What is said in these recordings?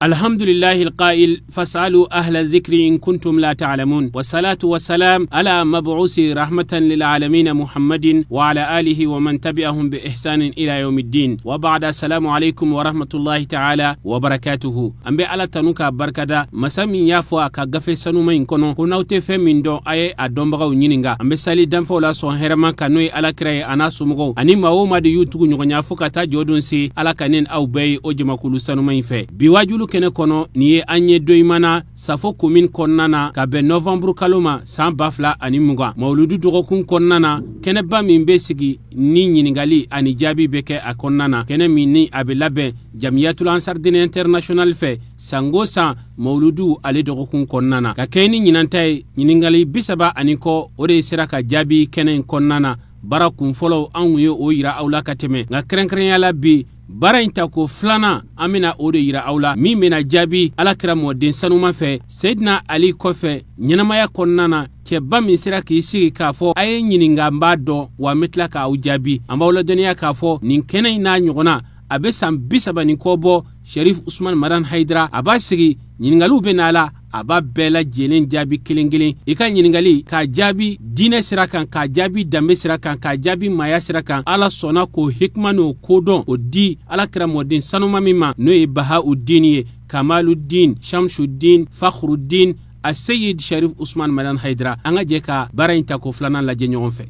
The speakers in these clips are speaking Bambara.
الحمد لله القائل فاسألوا أهل الذكر إن كنتم لا تعلمون، والصلاة والسلام على مبعوث رحمة للعالمين محمد وعلى آله ومن تبعهم بإحسان إلى يوم الدين، وبعد، السلام عليكم ورحمة الله تعالى وبركاته. An bɛ Ala tanu k'a barikada, masa min y'a fɔ a ka gafe sanuma in kɔnɔ ko n'aw tɛ fɛn min dɔn, a ye a dɔnbagaw ɲininka. An bɛ sali danfɛnw la sɔn hɛrɛma kan, n'o ye Alakira ye, a n'a somɔgɔw ani maa o maa de y'u tugu ɲɔgɔnya fo ka taa jɔ don se. Ala ka ne aw bɛɛ ye o jamakulu sanuma in fɛ. Bi wajulu kɛnɛ kɔnɔ, nin ye an ye Doyimana, Safo commune kɔnɔna na, ka bɛn nɔvanburu kalo ma san 2020, mawuludu dɔgɔkun kɔnɔna na, kɛnɛba min bɛ sigi ni ɲininkali ani jaabi bɛ kɛ a kɔnɔna na, kɛnɛ min ni a bɛ labɛn Jamiyatul Ansardine International fɛ sango san mawuludu ale dɔgɔkun kɔnɔna na. Ka kɛɲɛ ni ɲinan ta ye, ɲininkali 30 ani kɔ, o de sera ka jaabi kɛnɛ in kɔnɔna na. Baara kun fɔlɔ, anw ye o yira aw la ka tɛmɛ, nka kɛrɛnkɛrɛnya la bi baara in ta ko filanan, an bɛna o de yira aw la, min bɛna jaabi Alakira mɔden sanuma fɛ, Seyidina Ali kɔfɛ ɲɛnamaya kɔnɔna na, cɛba min sera k'i sigi k'a fɔ a ye ɲininka, n b'a dɔn wa n bɛ tila k'aw jaabi. An b'aw ladɔnniya k'a fɔ nin kɛnɛ in n'a ɲɔgɔnna, a bɛ san 30 ni kɔ bɔ, Sherif Usman Madan Hayidara a b'a sigi, ɲininkaliw bɛ n'a la, a b'a bɛɛ lajɛlen jaabi kelen kelen. I ka ɲininkali k'a jaabi diinɛ sira kan, k'a jaabi danbe sira kan, k'a jaabi maaya sira kan. Ala sɔnna k'o hikima n'o kodɔn o di Alakira mɔden sanuma min ma, n'o ye Bahaudin ye, Kamaludin, Shamsudin, Fakhrudin, Aseyid Sharif Usman Madan Hayidara. An ka jɛ ka baara in ta ko filanan lajɛ ɲɔgɔn fɛ.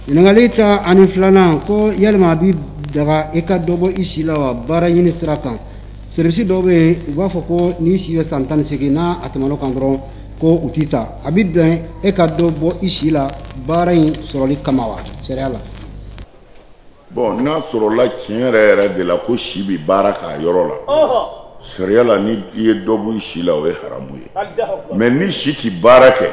Ɲininkali 12nan ko yalima a bɛ daga i ka dɔ bɔ i si la wa baara ɲini sira kan? Service dɔw bɛ yen, u b'a fɔ ko n'i si bɛ san 18, n'a a tɛmɛn'o kan dɔrɔn, ko u t'i ta. A bɛ bɛn e ka dɔ bɔ i si la baara in sɔrɔli kama wa, sariya la? Bon, n'a sɔrɔla tiɲɛ yɛrɛ yɛrɛ de la ko si bɛ baara k'a yɔrɔ la, sariya la, ni i ye dɔ bɔ i si la, o ye haramu ye. Mais ni si tɛ baara kɛ,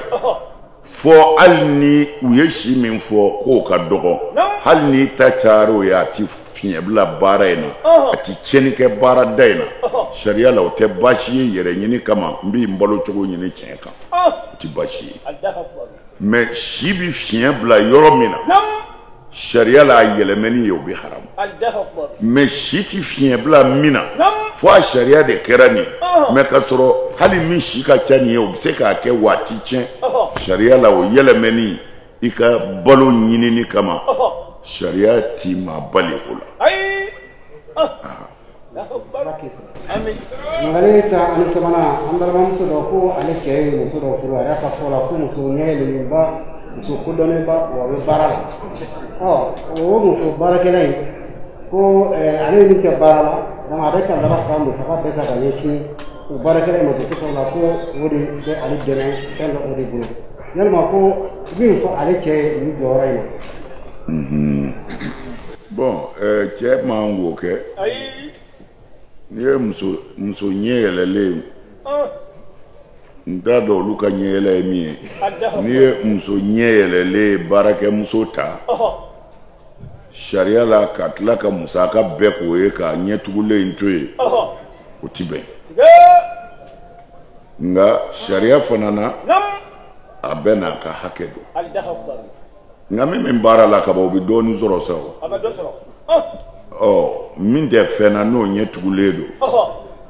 fɔ hali ni u ye si min fɔ k'o ka dɔgɔ, hali n'i ta cayara o ye, a ti fiɲɛ bila baara in na, a ti tiɲɛni kɛ baarada in na, sariya la o tɛ baasi ye. Yɛrɛ ɲini kama, n bɛ n balo cogo ɲini tiɲɛ kan, o ti baasi ye. Mais si bɛ fiɲɛ bila yɔrɔ min na, sariya la, a yɛlɛmɛni ye, o bɛ haramu. Mais si ti fiɲɛ bila min na, fo a sariya de kɛra nin ye, mais k'a sɔrɔ hali min si ka ca nin ye, o bɛ se k'a kɛ waati tiɲɛ, sariya la, o yɛlɛmɛni i ka balo ɲinini kama, sariya t'i maa bali o la. Ɲininkali 13nan, an balimamuso dɔ ko ale cɛ ye muso dɔ furu. A y'a ka fɔ la ko muso ɲɛ yɛlɛlenba, muso kodɔnnenba, wa a bɛ baara la. Ɔ, o muso baarakɛla in ko ale ye min kɛ baara la, donc a bɛ ka laban ka musaka bɛɛ ta ka ɲɛsin o baarakɛla in ma. Ko sabula ko o de bɛ ale dɛmɛ fɛn dɔ o de bolo. Yalima ko i bɛ min fɔ ale cɛ ye nin jɔyɔrɔ in na? Bon, cɛ man k'o kɛ. N'i ye muso ɲɛ yɛlɛlen, n t'a dɔn olu ka ɲɛ yɛlɛ ye min ye, n'i ye muso ɲɛ yɛlɛlen baarakɛmuso ta sariya la, ka tila ka musaka bɛɛ k'o ye, k'a ɲɛtugulen in to yen, o ti bɛn. Nka sariya fana na, a bɛɛ n'a ka hakɛ don. Nka min baara la ka ban, o bɛ dɔɔnin sɔrɔ sa. O ɔ, min tɛ fɛn na, n'o ɲɛ tugulen don,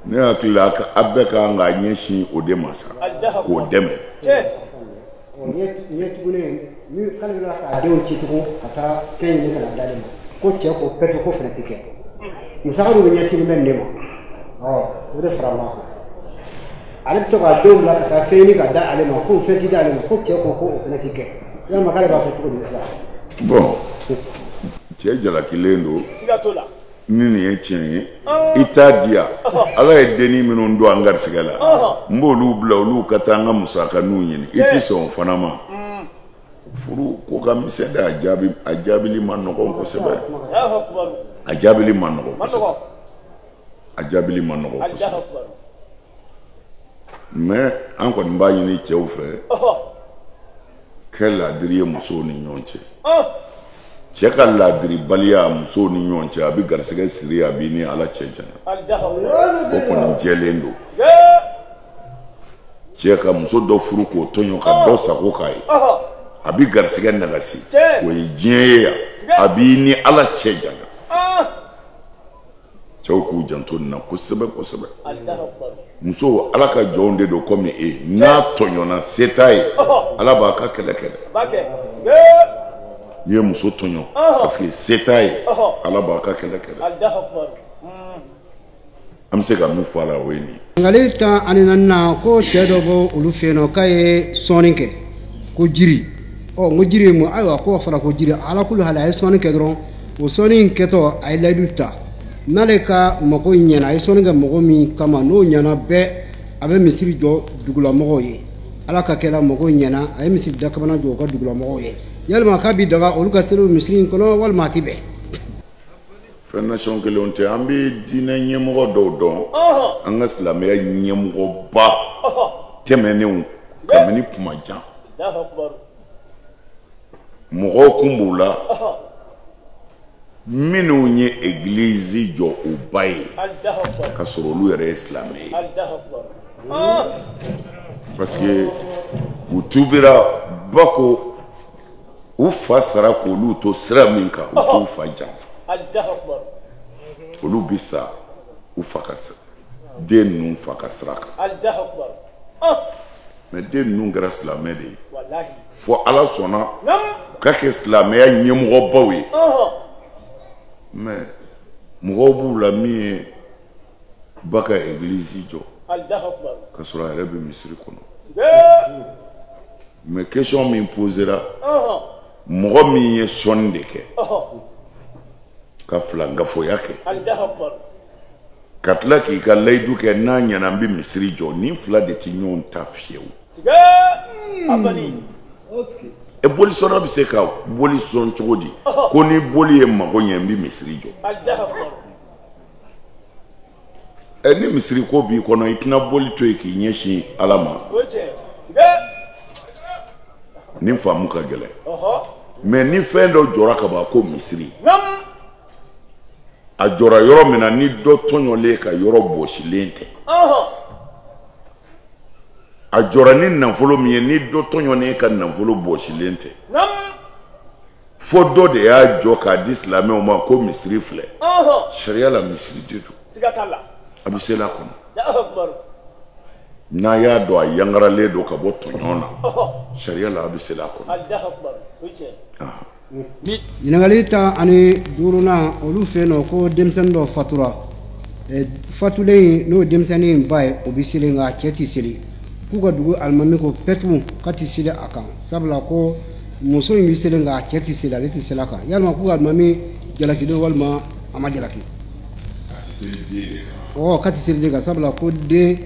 ne hakili la, a bɛɛ ka kan k'a ɲɛsin o de ma sa, k'o dɛmɛ. Ɲɛ tugulen min, k'ale bɛ k'a denw ci tugun ka taa fɛn ɲini ka na d'ale ma, ko cɛ ko pɛtɛ ko fana tɛ kɛ, musaka dun bɛ ɲɛsinnen bɛ nin de ma. Ɔ, o de fara ma kan, ale bɛ to k'a denw bila ka taa fɛn ɲini ka da ale ma, ko fɛn ti d'ale ma, ko cɛ ko ko o fana ti kɛ. Yalima k'ale b'a fɔ cogo di sisan? Bon, cɛ jalakilen don. Ni nin ye tiɲɛ ye, i t'a di yan. Ala ye dennin minnu don an garisɛgɛ la, n b'olu bila olu ka taa an ka musakaninw ɲini, i ti sɔn o fana ma? Furu ko ka misɛn dɛ, a jaabi, a jaabili ma nɔgɔn kosɛbɛ, a jaabili ma nɔgɔn kosɛbɛ, a jaabili ma nɔgɔn kosɛbɛ. Mais an kɔni b'a ɲini cɛw fɛ, kɛ laadiri ye musow ni ɲɔgɔn cɛ. Cɛ ka laadiribaliya musow ni ɲɔgɔn cɛ, a bɛ garisɛgɛ siri, a b'i ni Ala cɛ janya, o kɔni jɛlen don. Cɛ ka muso dɔ furu k'o tɔɲɔ, ka dɔ sago k'a ye. A b'i garisɛgɛ nagasi, o ye diɲɛ ye yan, a b'i ni Ala cɛ janya. Cɛw k'u janto nin na kosɛbɛ kosɛbɛ. Musow, Ala ka jɔnw de don komi e, n'a tɔɲɔna se t'a ye, Ala b'a ka kɛlɛ kɛ dɛ. N'i ye muso tɔɲɔ parce que se t'a ye, Ala b'a ka kɛlɛ kɛ dɛ. An bɛ se ka min fɔ a la, o ye nin ye. Ɲininkali 14nan, ko cɛ dɔ bɔ olu fɛ yen nɔ k'a ye sɔnni kɛ ko jiri. Ɔ, n ko jiri ye mun? Ayiwa, k'o fɔra ko jiri. Ala kulu hali a ye sɔnni kɛ dɔrɔn, o sɔnni in kɛtɔ, a ye layidu ta n'ale ka mako ɲɛna, a ye sɔnni kɛ mɔgɔ min kama, n'o ɲɛna bɛɛ, a bɛ misiri jɔ dugulamɔgɔw ye. Ala ka kɛla mɔgɔw ɲɛna, a ye misiri dakabana jɔ u ka dugulamɔgɔw ye. Yalima k'a bi daga olu ka seli misiri in kɔnɔ walima a tɛ bɛn? Fɛn nasɔn kelenw tɛ. An bɛ diinɛ ɲɛmɔgɔ dɔw dɔn, an ka silamɛya ɲɛmɔgɔba tɛmɛnenw, kabini kuma jan, mɔgɔw kun b'u la minnu ye egilizi jɔ u ba ye ka sɔrɔ olu yɛrɛ ye silamɛ ye, parce que u tubira ba ko u fa sara k'olu to sira min kan, u t'u fa janfa. Olu bi sa u fa ka den ninnu fa ka sira kan, mais den ninnu kɛra silamɛ de ye fo Ala sɔnna u ka kɛ silamɛya ɲɛmɔgɔbaw ye. Mais mɔgɔw b'u la min ye ba ka egilizi jɔ ka sɔrɔ a yɛrɛ bɛ misiri kɔnɔ. Mais question min posera, mɔgɔ min ye sɔnni de kɛ ka filankafoya kɛ ka tila k'i ka layidu kɛ n'a ɲɛna n bɛ misiri jɔ, nin fila de tɛ ɲɔgɔn ta fiyewu. E bolisɔnna bɛ se ka boli sɔn cogo di ko ni boli ye mago ɲɛ n bɛ misiri jɔ? Ɛ, ni misiri ko b'i kɔnɔ, i tɛna boli to yen k'i ɲɛsin Ala ma. Nin faamu ka gɛlɛn, mais ni fɛn dɔ jɔra ka ban ko misiri, a jɔra yɔrɔ min na, ni dɔ tɔɲɔlen ka yɔrɔ bɔsilen tɛ, a jɔra ni nafolo min ye, ni dɔ tɔɲɔnen ka nafolo bɔsilen tɛ, fo dɔ de y'a jɔ k'a di silamɛw ma ko misiri filɛ, sariya la misiri de don, a bɛ seli a kɔnɔ. N'a y'a dɔn a yangaralen don ka bɔ tɔɲɔ na, sariya la a bɛ seli a kɔnɔ. Ɲininkali 15nan, olu fɛ yen nɔ ko denmisɛnnin dɔ fatura. Fatulen, n'o denmisɛnnin ba ye, o bɛ seli nka a cɛ tɛ seli. K'u ka dugu alimami ko pɛtu k'a tɛ seli a kan, sabula ko muso in bɛ seli nka a cɛ tɛ seli, ale tɛ seli a kan. Yalima k'u ka alimami jalakilen walima a ma jalaki? Ɔ, k'a tɛ seli den kan, sabula ko den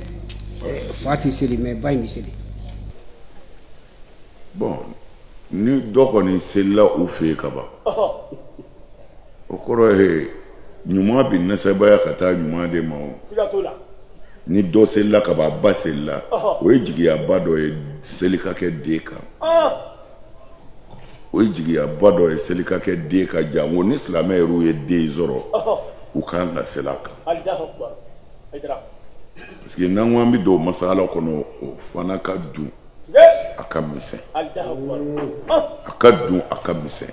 fa tɛ seli mais ba in bɛ seli. Bon, ni dɔ kɔni selila u fɛ yen ka ban, o kɔrɔ ye ɲuman bɛ nasabaya ka taa ɲuman de ma. O ni dɔ selila ka ban, ba selila, o ye jigiyaba dɔ ye seli ka kɛ den kan. O ye jigiyaba dɔ ye seli ka kɛ den kan, janko ni silamɛ yɛrɛw ye den sɔrɔ, u kan ka seli a kan, parce que n'an ko an bɛ don masala kɔnɔ, o fana ka dun, a ka misɛn, a ka dun, a ka misɛn.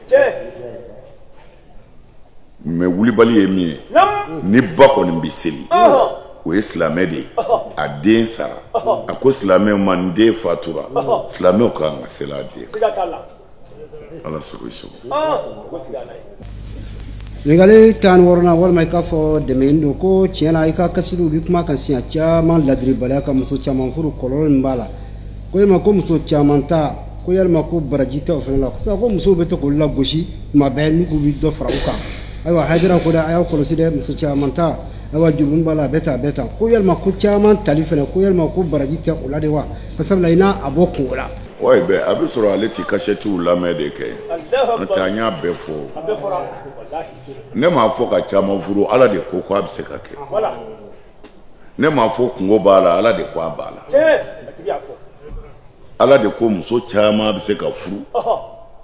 Mais wulibali ye min ye, ni ba kɔni bɛ seli, o ye silamɛ de ye, a den sara, a ko silamɛw ma n den fatura, silamɛw kan ka seli a den kan. Ala sago i sago. Ɲininkali 16nan, walima i k'a fɔ dɛmɛ don, ko tiɲɛ na i ka kasiriw bɛ kuma kan siɲɛ caman ladiribaliya ka muso caman furu, kɔlɔlɔ min b'a la, ko yalima ko muso caman ta, ko yalima ko baraji tɛ o fana la sa, ko musow bɛ to k'olu lagosi tuma bɛɛ n'u k'u bɛ dɔ fara u kan. Ayiwa, Hayidara ko dɛ, a y'aw kɔlɔsi dɛ, muso caman ta, ayiwa, jurumu b'a la, a bɛ tan, a bɛ tan. Ko yalima ko caman tali fana, ko yalima ko baraji tɛ o la de wa? Ko sabula i n'a a bɔ kungo la. Wayi, bɛɛ a bɛ sɔrɔ ale ti kasɛtiw lamɛn de kɛ, n'o tɛ an y'a bɛɛ fɔ. Ne m'a fɔ ka caman furu, Ala de ko ko a bɛ se ka kɛ. Ne m'a fɔ kungo b'a la, Ala de ko a b'a la. Ala de ko muso caman bɛ se ka furu,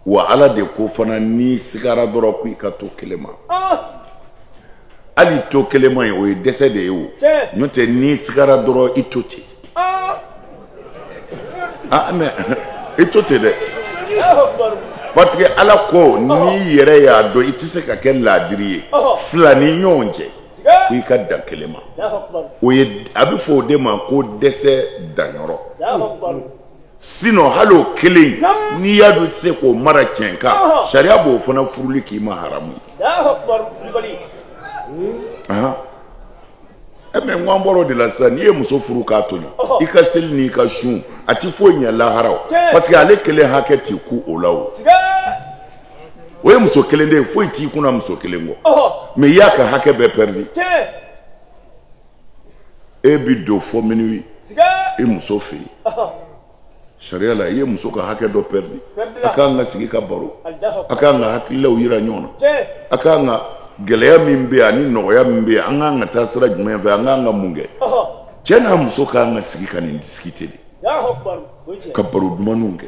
wa Ala de ko fana n'i sigara dɔrɔn ko i ka to kelen ma. Hali to kelen ma ye, o ye dɛsɛ de ye o, n'o tɛ n'i sigara dɔrɔn i to ten. Ah, mais i to ten dɛ. Parce que Ala ko n'i yɛrɛ y'a dɔn i tɛ se ka kɛ laadiri ye fila ni ɲɔgɔn cɛ ko i ka dan kelen ma. O ye a bɛ fɔ o de ma ko dɛsɛ danyɔrɔ. Sinon hali o kelen n'i y'a dɔn i tɛ se k'o mara tiɲɛ kan, sariya b'o fana furuli k'i ma haramu ye. Mais n ko an bɔra o de la sisan, n'i ye muso furu k'a tɔɲɔ, i ka seli n'i ka sun a ti foyi ɲɛ lahara o, parce que ale kelen hakɛ t'i ku o la o. O ye muso kelen de ye, foyi t'i kunna muso kelen kɔ, mais i y'a ka hakɛ bɛɛ pɛridi. E bi don fo minuit i muso fɛ yen, sariya la i ye muso ka hakɛ dɔ pɛridi. A kan ka sigi ka baro, a kan ka hakililaw yira ɲɔgɔn na, a kan ka gɛlɛya min bɛ yen ani nɔgɔya min bɛ yen, an kan ka taa sira jumɛn fɛ, an kan ka mun kɛ. Cɛ n'a muso kan ka sigi ka nin discuter de, ka baro dumanniw kɛ.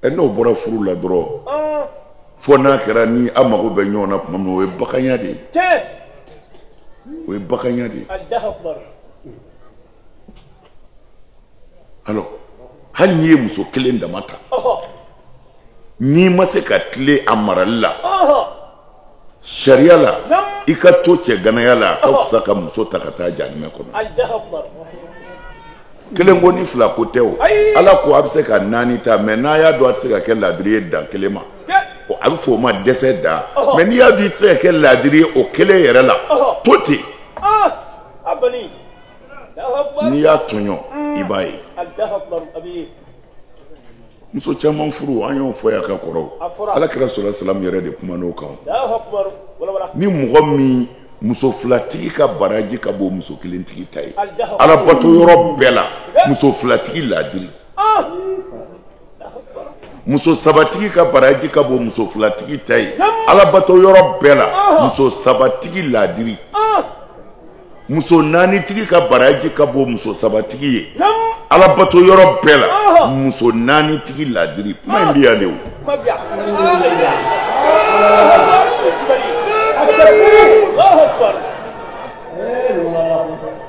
Ɛ n'o bɔra furu la dɔrɔn, fo n'a kɛra ni a mago bɛ ɲɔgɔn na tuma min, o ye bakanya de ye. O ye bakanya de ye. Alors hali n'i ye muso kelen dama ta, n'i ma se ka tilen a marali la sariya la, i ka to cɛ ganaya la, a ka fisa ka muso ta ka taa jahanamɛ kɔnɔ. Kelen ko ni fila ko tɛ o. Ala ko a bɛ se ka naani ta, mais n'a y'a dɔn a tɛ se ka kɛ laadiri ye dan kelen ma, a bɛ fɔ o ma dɛsɛ dan. Mais n'i y'a dɔn i tɛ se ka kɛ laadiri ye o kelen yɛrɛ la, to ten. N'i y'a tɔɲɔ i b'a ye. Muso caman furu, an y'o fɔ yan ka kɔrɔ. Ala kira sɔrɔ salam yɛrɛ de kuma n'o kan. Ni mɔgɔ min muso filatigi ka baraji ka bon muso kelentigi ta ye, ala bato yɔrɔ bɛɛ la muso filatigi laadiri. Muso sabatigi ka baraji ka bon muso filatigi ta ye, ala bato yɔrɔ bɛɛ la muso sabatigi laadiri. Muso naanitigi ka baraji ka bon muso sabatigi ye, ala bato yɔrɔ bɛɛ la muso naanitigi laadiri. Kuma in bɛ yan de o.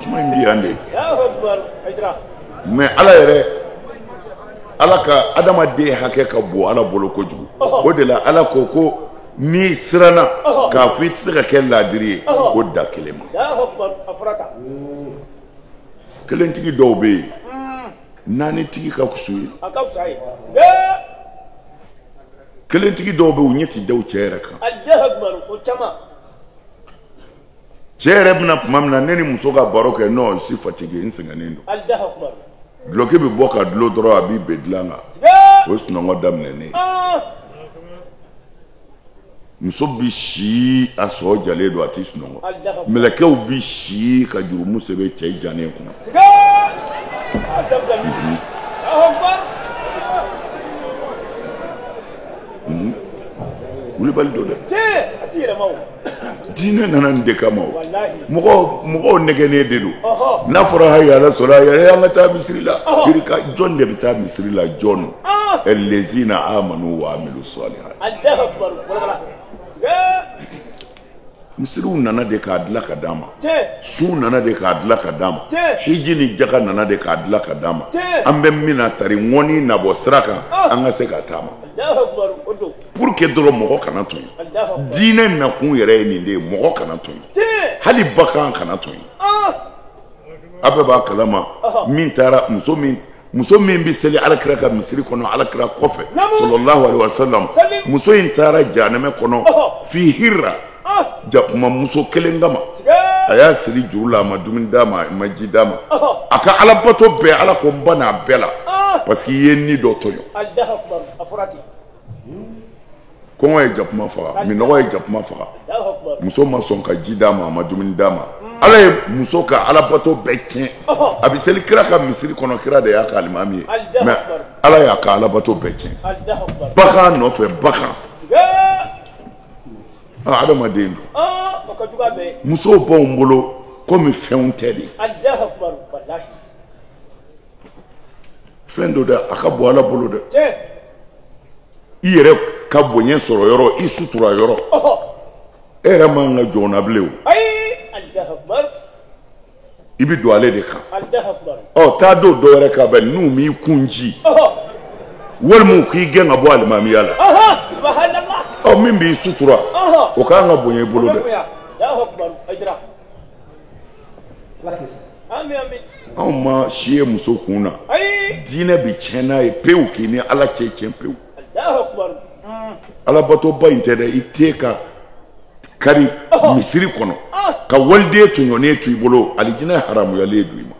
Kuma in bɛ yan de. Mais ala yɛrɛ, ala ka adamaden hakɛ ka bon ala bolo kojugu. O de la ala ko ko n'i siranna k'a fɔ i tɛ se ka kɛ laadiri ye, ko da kelen ma. Kelentigi dɔw bɛ yen, naanitigi ka fisa u ye. Kelentigi dɔw bɛ yen, u ɲɛ ti da u cɛ yɛrɛ kan. Cɛ yɛrɛ bɛna tuma min na ne ni muso ka baro kɛ, non je suis fatigué, n sɛgɛnnen don. Dulɔki bɛ bɔ ka dulon dɔrɔn, a b'i bɛn dilan kan, o ye sunɔgɔ daminɛ ne ye. Muso bi si a sɔn jalen don, a tɛ sunɔgɔ. Mɛlɛkɛw bi si ka jurumu sɛbɛn cɛ jannen kunna. Wulibali don dɛ. Diinɛ nana nin de kama o. Mɔgɔw nɛgɛnnen de don. N'a fɔra haya ala sɔrɔ a yɛrɛ an ka taa misiri la. Jɔn de bɛ taa misiri la? Jɔn? Lezina amanu wa amilu salihat. Misiriw nana de k'a dilan ka d'an ma, sun nana de k'a dilan ka d'an ma, hiji ni jaga nana de k'a dilan ka d'an ma. An bɛ min na tari ŋɔni nabɔ sira kan, an ka se ka taama pour que dɔrɔn mɔgɔ kana tɔɲɔ. Diinɛ nakun yɛrɛ ye nin de ye, mɔgɔ kana tɔɲɔ, hali bagan kana tɔɲɔ. A bɛɛ b'a kalama min taara muso min bɛ seli alakira ka misiri kɔnɔ, alakira kɔfɛ sallallahu alaihi wasallam, muso in taara jahanamɛ kɔnɔ fi hirra, jakuma muso kelen kama. A y'a siri juru la, a ma dumuni d'a ma, a ma ji d'a ma. A ka alabato bɛɛ, ala ko n ba n'a bɛɛ la, parce que i ye ni dɔ tɔɲɔ. Kɔngɔ ye jakuma faga, minɔgɔ ye jakuma faga. Muso ma sɔn ka ji d'a ma, a ma dumuni d'a ma. Ala ye muso ka alabato bɛɛ tiɲɛ. A bɛ seli kira ka misiri kɔnɔ, kira de y'a ka alimami ye, mais ala y'a ka alabato bɛɛ tiɲɛ. Bagan nɔfɛ bagan. Adamaden don. Musow b'anw bolo komi fɛnw tɛ de. Fɛn don dɛ, a ka bon ala bolo dɛ. I yɛrɛ ka bonya sɔrɔ yɔrɔ, i sutura yɔrɔ, e yɛrɛ man ka jɔn na bilen o. I bɛ don ale de kan. Ɔ taa don dɔ wɛrɛ kan bɛ n'u m'i kun ci. Walima u k'i gɛn ka bɔ alimamiya la. Ɔ min b'i sutura, o ka kan ka bonya i bolo dɛ. Anw ma si ye muso kun na, diinɛ bɛ tiɲɛ n'a ye pewu, k'i ni Ala cɛ tiɲɛ pewu. Alabatoba in tɛ dɛ, i tɛ ka kari misiri kɔnɔ ka waliden tɔɲɔnen to i bolo, alijinɛ haramuyalen don i ma.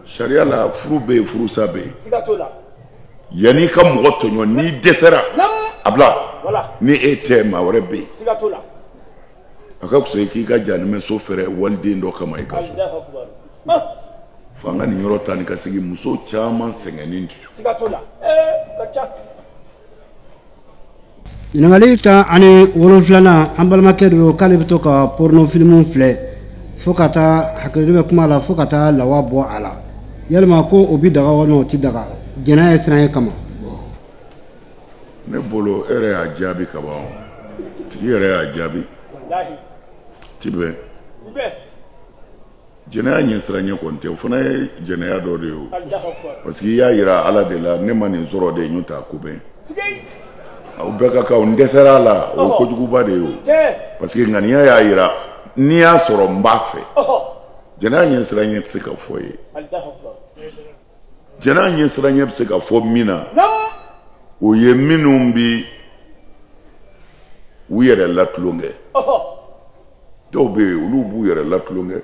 Sariya la furu bɛ yen, furusa bɛ yen. Yanni i ka mɔgɔ tɔɲɔ, n'i dɛsɛra a bila, ni e tɛ maa wɛrɛ bɛ yen. A ka fisa i k'i ka jahanamɛso fɛrɛ waliden dɔ kama i ka so. Fo an ka nin yɔrɔ ta ni ka segin, muso caman sɛgɛnnen don. Ɲininkali 17nan, an balimakɛ don k'ale bɛ to ka porno filimu filɛ fo ka taa, hakili bɛ kuma la, fo ka taa lawa bɔ a la. Yalima ko o bɛ daga walima o tɛ daga jɛnɛya ye siran ye kama? Ne bolo e yɛrɛ y'a jaabi ka ban, tigi yɛrɛ y'a jaabi. Ti bɛn jɛnɛya ɲɛsiranɲɛ kɔni tɛ, o fana ye jɛnɛya dɔ de ye o, parce que i y'a yira Ala de la, ne ma nin sɔrɔ de, n y'o ta ko bɛn aw bɛɛ ka kan, n dɛsɛra a la, o ye kojuguba de ye o, parce que ŋaniya y'a yira n'i y'a sɔrɔ n b'a fɛ. Jɛnɛya ɲɛsiranɲɛ tɛ se ka fɔ ye. Jɛnɛya ɲɛsiranɲɛ bɛ se ka fɔ min na, o ye minnu bɛ u yɛrɛ latulonkɛ. Dɔw bɛ yen, olu b'u yɛrɛ latulonkɛ,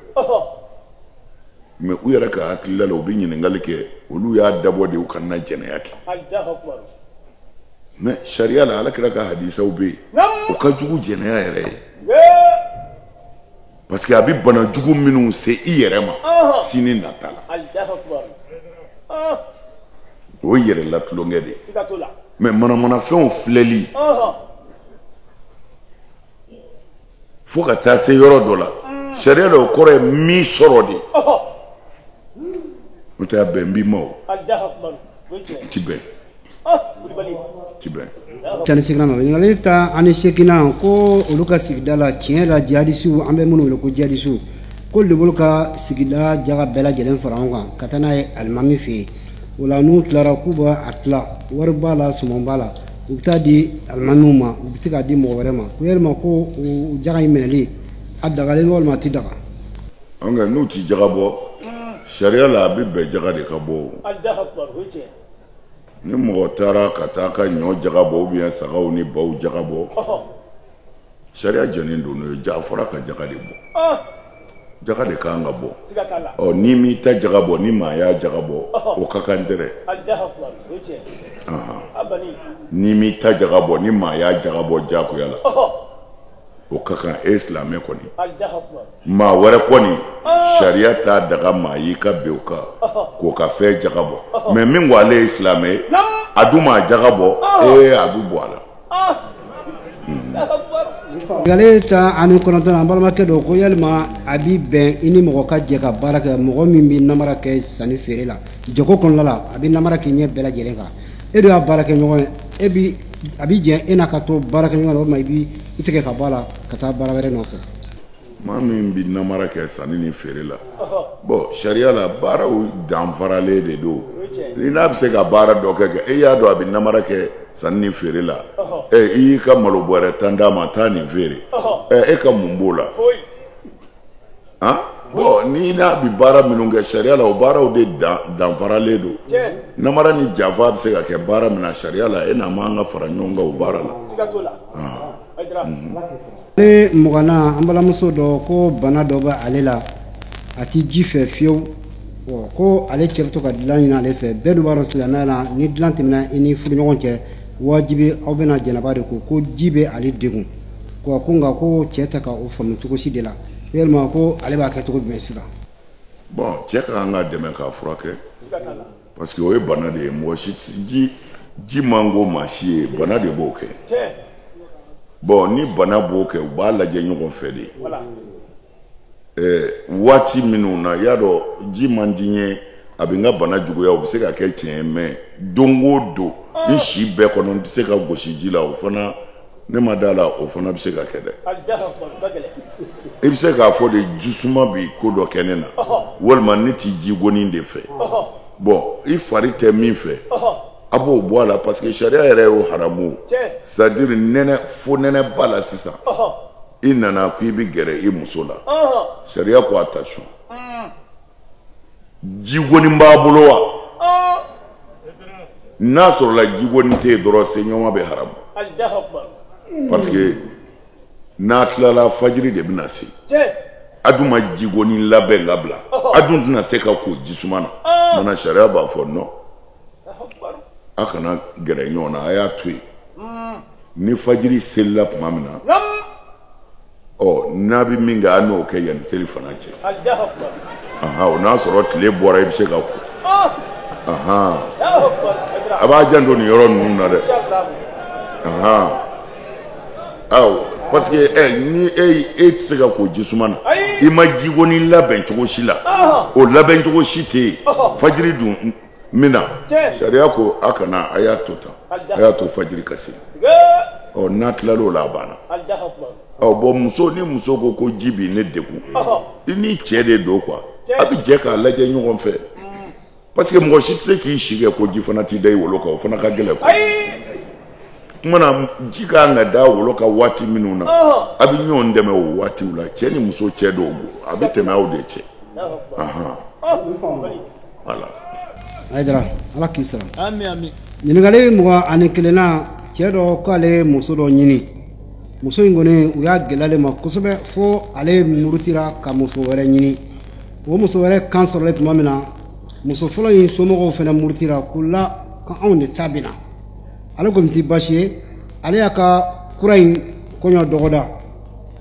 mais u yɛrɛ ka hakilila la, u bɛ ɲininkali kɛ, olu y'a dabɔ de u kana jɛnɛya kɛ. Mais sariya la, Ala kira ka hadisaw bɛ yen, o ka jugu jɛnɛya yɛrɛ ye, parce que a bɛ bana jugu minnu se i yɛrɛ ma sini nata la, o ye yɛrɛ latulonkɛ de ye. Mais manamanafɛnw filɛli fo ka taa se yɔrɔ dɔ la, sariya la o kɔrɔ ye min sɔrɔ de, n'o tɛ a bɛn b'i ma, o ti bɛn, ti bɛn. 18nan ma, ɲininkali 18nan, ko olu ka sigida la, tiɲɛ la, jihadisiw, an bɛ minnu wele ko jihadisiw, ko olu bolo ka sigida jaga bɛɛ lajɛlen fara ɲɔgɔn kan ka taa n'a ye alimami fɛ yen. O la n'u tilara, k'u b'a a tila, wari b'a la, suman b'a la, u bɛ taa di alimamiw ma, u bɛ se k'a di mɔgɔ wɛrɛ ma. Ko yalima ko o jaga in minɛli a dagalen walima a tɛ daga? Nka n'u ti jaga bɔ, sariya la a bɛ bɛn jaga de ka bɔ o. Ni mɔgɔ taara ka taa ka ɲɔ jaga bɔ ou bien sagaw ni baw jaga bɔ, sariya jɛnnen don n'o ye. A fɔra ka jaga de bɔ, jaga de kan ka bɔ. Ɔ n'i m'i ta jaga bɔ, ni maa y'a jaga bɔ, o ka kan tɛ dɛ. N'i m'i ta jaga bɔ, ni maa y'a jaga bɔ jagoya la, o ka kan e silamɛ kɔni. Maa wɛrɛ kɔni, sariya t'a daga maa y'i ka bin o kan k'o ka fɛn jaga bɔ. Mais min ko ale ye silamɛ ye, a dun m'a jaga bɔ, ee a bɛ bɔ a la. Ɲininkali 19, an balimakɛ don ko yalima a bi bɛn i ni mɔgɔ ka jɛ ka baara kɛ, mɔgɔ min bɛ namara kɛ sanni feere la, jago kɔnɔna la, a bɛ namara k'i ɲɛ bɛɛ lajɛlen kan, e dun y'a baarakɛ ɲɔgɔn ye, e bi a bi jɛn e n'a ka to baarakɛ ɲɔgɔn na, walima i bi i tigɛ ka bɔ a la ka taa baara wɛrɛ nɔfɛ? Maa min bɛ namara kɛ sanni ni feere la, bon sariya la baaraw danfaralen de don. Ni n'a bɛ se ka baara dɔ kɛ, e y'a dɔn a bɛ namara kɛ sanni ni feere la, ɛ i y'i ka malo bɔrɛ 10 d'a ma, taa nin feere, ɛ e ka mun b'o la? Han, bon ni n'a bɛ baara minnu kɛ sariya la, o baaraw de danfaralen don. Namara ni janfa bɛ se ka kɛ baara min na sariya la, e n'a man ka fara ɲɔgɔn kan o baara la. Ne 20nan, an balimamuso dɔ ko bana dɔ bɛ ale la, a tɛ ji fɛ fiyewu. Ko ale cɛ bɛ to ka dilan ɲini ale fɛ. Bɛɛ dun b'a dɔn silamɛya la, ni dilan tɛmɛna i ni furuɲɔgɔn cɛ, wajibi aw bɛna jɛnɛba de ko, ko ji bɛ ale degun. Ko nka ko cɛ tɛ ka o faamu cogo si de la. Yalima ko ale b'a kɛ cogo jumɛn sisan? Bon, cɛ ka kan ka dɛmɛ k'a furakɛ, parce que o ye bana de ye. Mɔgɔ si ji man go maa si ye, bana de b'o kɛ. Bon ni bana b'o kɛ, u b'a lajɛ ɲɔgɔn fɛ de. Waati minnu na i y'a dɔn ji man di n ye, a bɛ n ka bana juguya, o bɛ se ka kɛ tiɲɛ ye, mais don o don n si bɛɛ kɔnɔ n tɛ se ka gosi ji la, o fana ne ma da la, o fana bɛ se ka kɛ dɛ. I bɛ se k'a fɔ de jisuma bɛ ko dɔ kɛ ne na, Walima ne ti jigoni de fɛ. Bon, i fari tɛ min fɛ, a b'o bɔ a la parce que sariya yɛrɛ y'o haramu. C'est à dire nɛnɛ fo nɛnɛ ba la sisan, i nana ko i bɛ gɛrɛ i muso la, sariya ko attention, jigoni b'a bolo wa? N'a sɔrɔla jigoni tɛ yen dɔrɔn, seɲɔgɔn bɛ haramu. Parce que n'a tilala, fajiri de bɛna se, a dun ma jigoni labɛn ka bila, a dun tɛna se ka ko jisuma na. Mana sariya b'a fɔ non, a kana gɛrɛ ɲɔgɔn na, a y'a to yen. Ni fajiri selila tuma min na, ɔ n'a bɛ min kɛ, a n'o kɛ yanni seli fana cɛ. O n'a sɔrɔ tile bɔra, i bɛ se ka ko. A b'a janto nin yɔrɔ ninnu na dɛ. Awɔ, parce que ni e tɛ se ka ko jisuma na, i ma jigoni labɛn cogo si la, o labɛn cogo si tɛ yen, fajiri dun min na, sariya ko a kana, a y'a to tan, a y'a to fajiri ka se. Ɔ n'a tilal'o la, a banna. Ɔ bon, muso ni muso ko ko ji bi ne degun, i ni cɛ de don quoi, a bɛ jɛ k'a lajɛ ɲɔgɔn fɛ. Parce que mɔgɔ si tɛ se k'i si kɛ ko ji fana t'i da i wolo kan, o fana ka gɛlɛn quoi. Kuma na, ji ka kan ka da wolo kan waati minnu na, a bɛ ɲɔgɔn dɛmɛ o waatiw la, cɛ ni muso cɛ dɔw a bɛ tɛmɛ aw de cɛ. Voilà. Hayidara, Ala k'i sara. Ami ami. Ɲininkali 21nan, cɛ dɔ k'ale ye muso dɔ ɲini. Muso in kɔni, u y'a gɛlɛya ma kosɛbɛ fo ale murutira ka muso wɛrɛ ɲini. O muso wɛrɛ kan sɔrɔlen tuma min na, muso fɔlɔ in somɔgɔw fana murutira ko la ko anw de ta bɛ na. Ale kɔni tɛ baasi ye, ale y'a ka kura in kɔɲɔ dɔgɔda.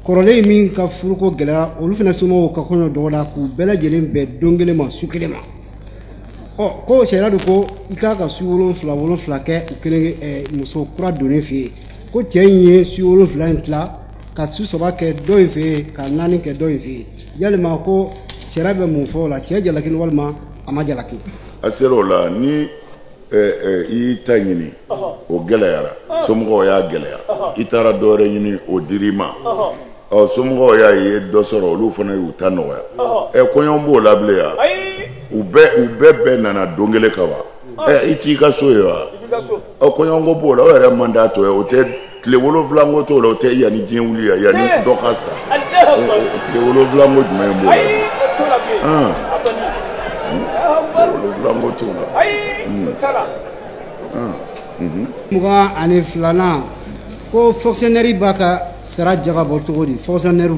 Kɔrɔlen min ka furuko gɛlɛyara, olu fana somɔgɔw ka kɔɲɔ dɔgɔda k'u bɛɛ lajɛlen bɛn don kelen ma, su kelen ma. Ɔ ko sariya de ko i k'a ka su 7 7 kɛ u kelen muso kura donnen fɛ yen. Ko cɛ in ye su 7 in tila ka su 3 kɛ dɔ in fɛ yen, ka 4 kɛ dɔ in fɛ yen. Yalima ko sariya bɛ mun fɔ o la? Cɛ jalaki walima a ma jalaki? A sera o la, ni i y'i ta ɲini, o gɛlɛyara, somɔgɔw y'a gɛlɛya, i taara dɔ wɛrɛ ɲini, o dir'i ma. Ɔ somɔgɔw y'a ye dɔ sɔrɔ, olu fana y'u ta nɔgɔya. Kɔɲɔ b'o la bilen ya? U bɛɛ nana don kelen kan wa? I t'i ka so ye wa? Ɔ kɔɲɔko b'o la, o yɛrɛ man d'a tɔ ye, o tɛ tile 7 ko t'o la, o tɛ yanni diɲɛ wuli ya, yanni dɔ ka sa. Tile 7 ko jumɛn b'o la? 7 ko t'o la. 22nan, ko fonctionnaire b'a ka sara jaga bɔ cogo di? Fonctionnaire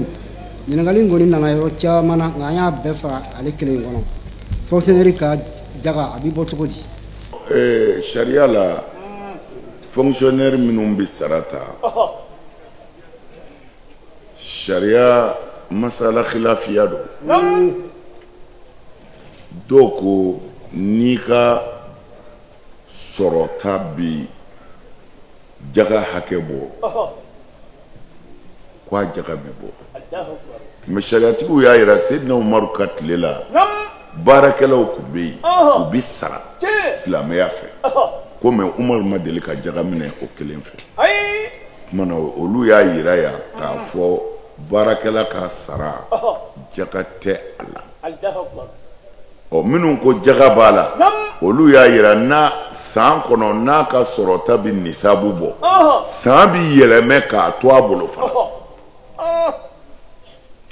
ɲininkali in kɔni nana yɔrɔ caman na, nka an y'a bɛɛ fara ale kelen kɔnɔ. Fonctionnaire ka jaga a bɛ bɔ cogo di? Sariya la, fonctionnaire minnu bɛ sara ta, sariya masala khilafiya don. Dɔw ko n'i ka sɔrɔta bi jaga hakɛ bɔ, k'a jaga bi bɔ. Mais sariyatigiw y'a yira, Seydina Umaru ka tile la, baarakɛlaw tun bɛ yen, u bɛ sara silamɛya fɛ ko, mais Umaru ma deli ka jaga minɛ o kelen fɛ. Tuma na, olu y'a yira yan k'a fɔ baarakɛla ka sara, jaga tɛ a la. Ɔ minnu ko jaga b'a la, olu y'a yira n'a san kɔnɔ n'a ka sɔrɔta bɛ nisabu bɔ, san bɛ yɛlɛmɛ k'a to a bolo fana.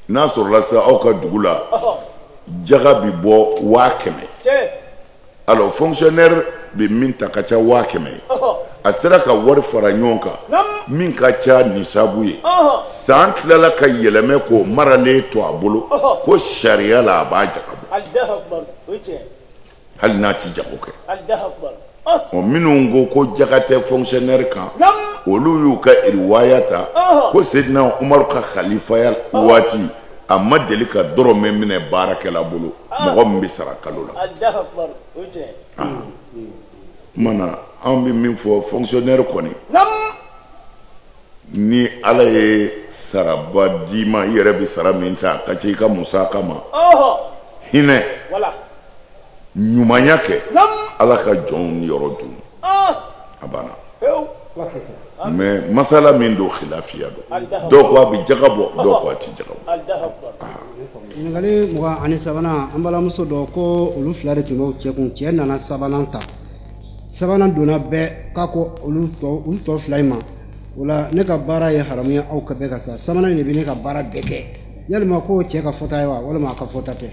N'a sɔrɔla sisan aw ka dugu la, jaga bɛ bɔ 100 000, alors fonctionnaire bɛ min ta ka ca 100 000 ye, a sera ka wari fara ɲɔgɔn kan min ka ca nisabu ye, san tilala ka yɛlɛmɛ k'o maralen to a bolo, ko sariya la a b'a jaga bɔ hali n'a ti jago kɛ. Ɔ minnu ko ko jaga tɛ fonctionnaire kan, olu y'u ka riwaya ta ko Seydina Umaru ka khalifaya waati, a ma deli ka dɔrɔmɛ minɛ baarakɛla bolo, mɔgɔ min bɛ sara kalo la. Tuma na, anw bɛ min fɔ, fonctionnaire kɔni, ni Ala ye saraba d'i ma, i yɛrɛ bɛ sara min ta a ka ca i ka musaka ma, hinɛ ɲumanya kɛ Ala ka jɔnw ni yɔrɔ dun, a banna. Mais masala min don, khilafiya don. Dɔw ko a bɛ jaga bɔ, dɔw ko a tɛ jaga bɔ. Ɲininkali 23nan, an balimamuso dɔ ko olu fila de tun b'u cɛ kun, cɛ nana sabanan ta, sabanan donna bɛɛ k'a ko olu tɔ fila in ma, o la ne ka baara ye haramu ye aw ka bɛɛ ka sa, sabanan in de bɛ ne ka baara bɛɛ kɛ, yalima ko cɛ ka fɔta ye wa walima a ka fɔta tɛ?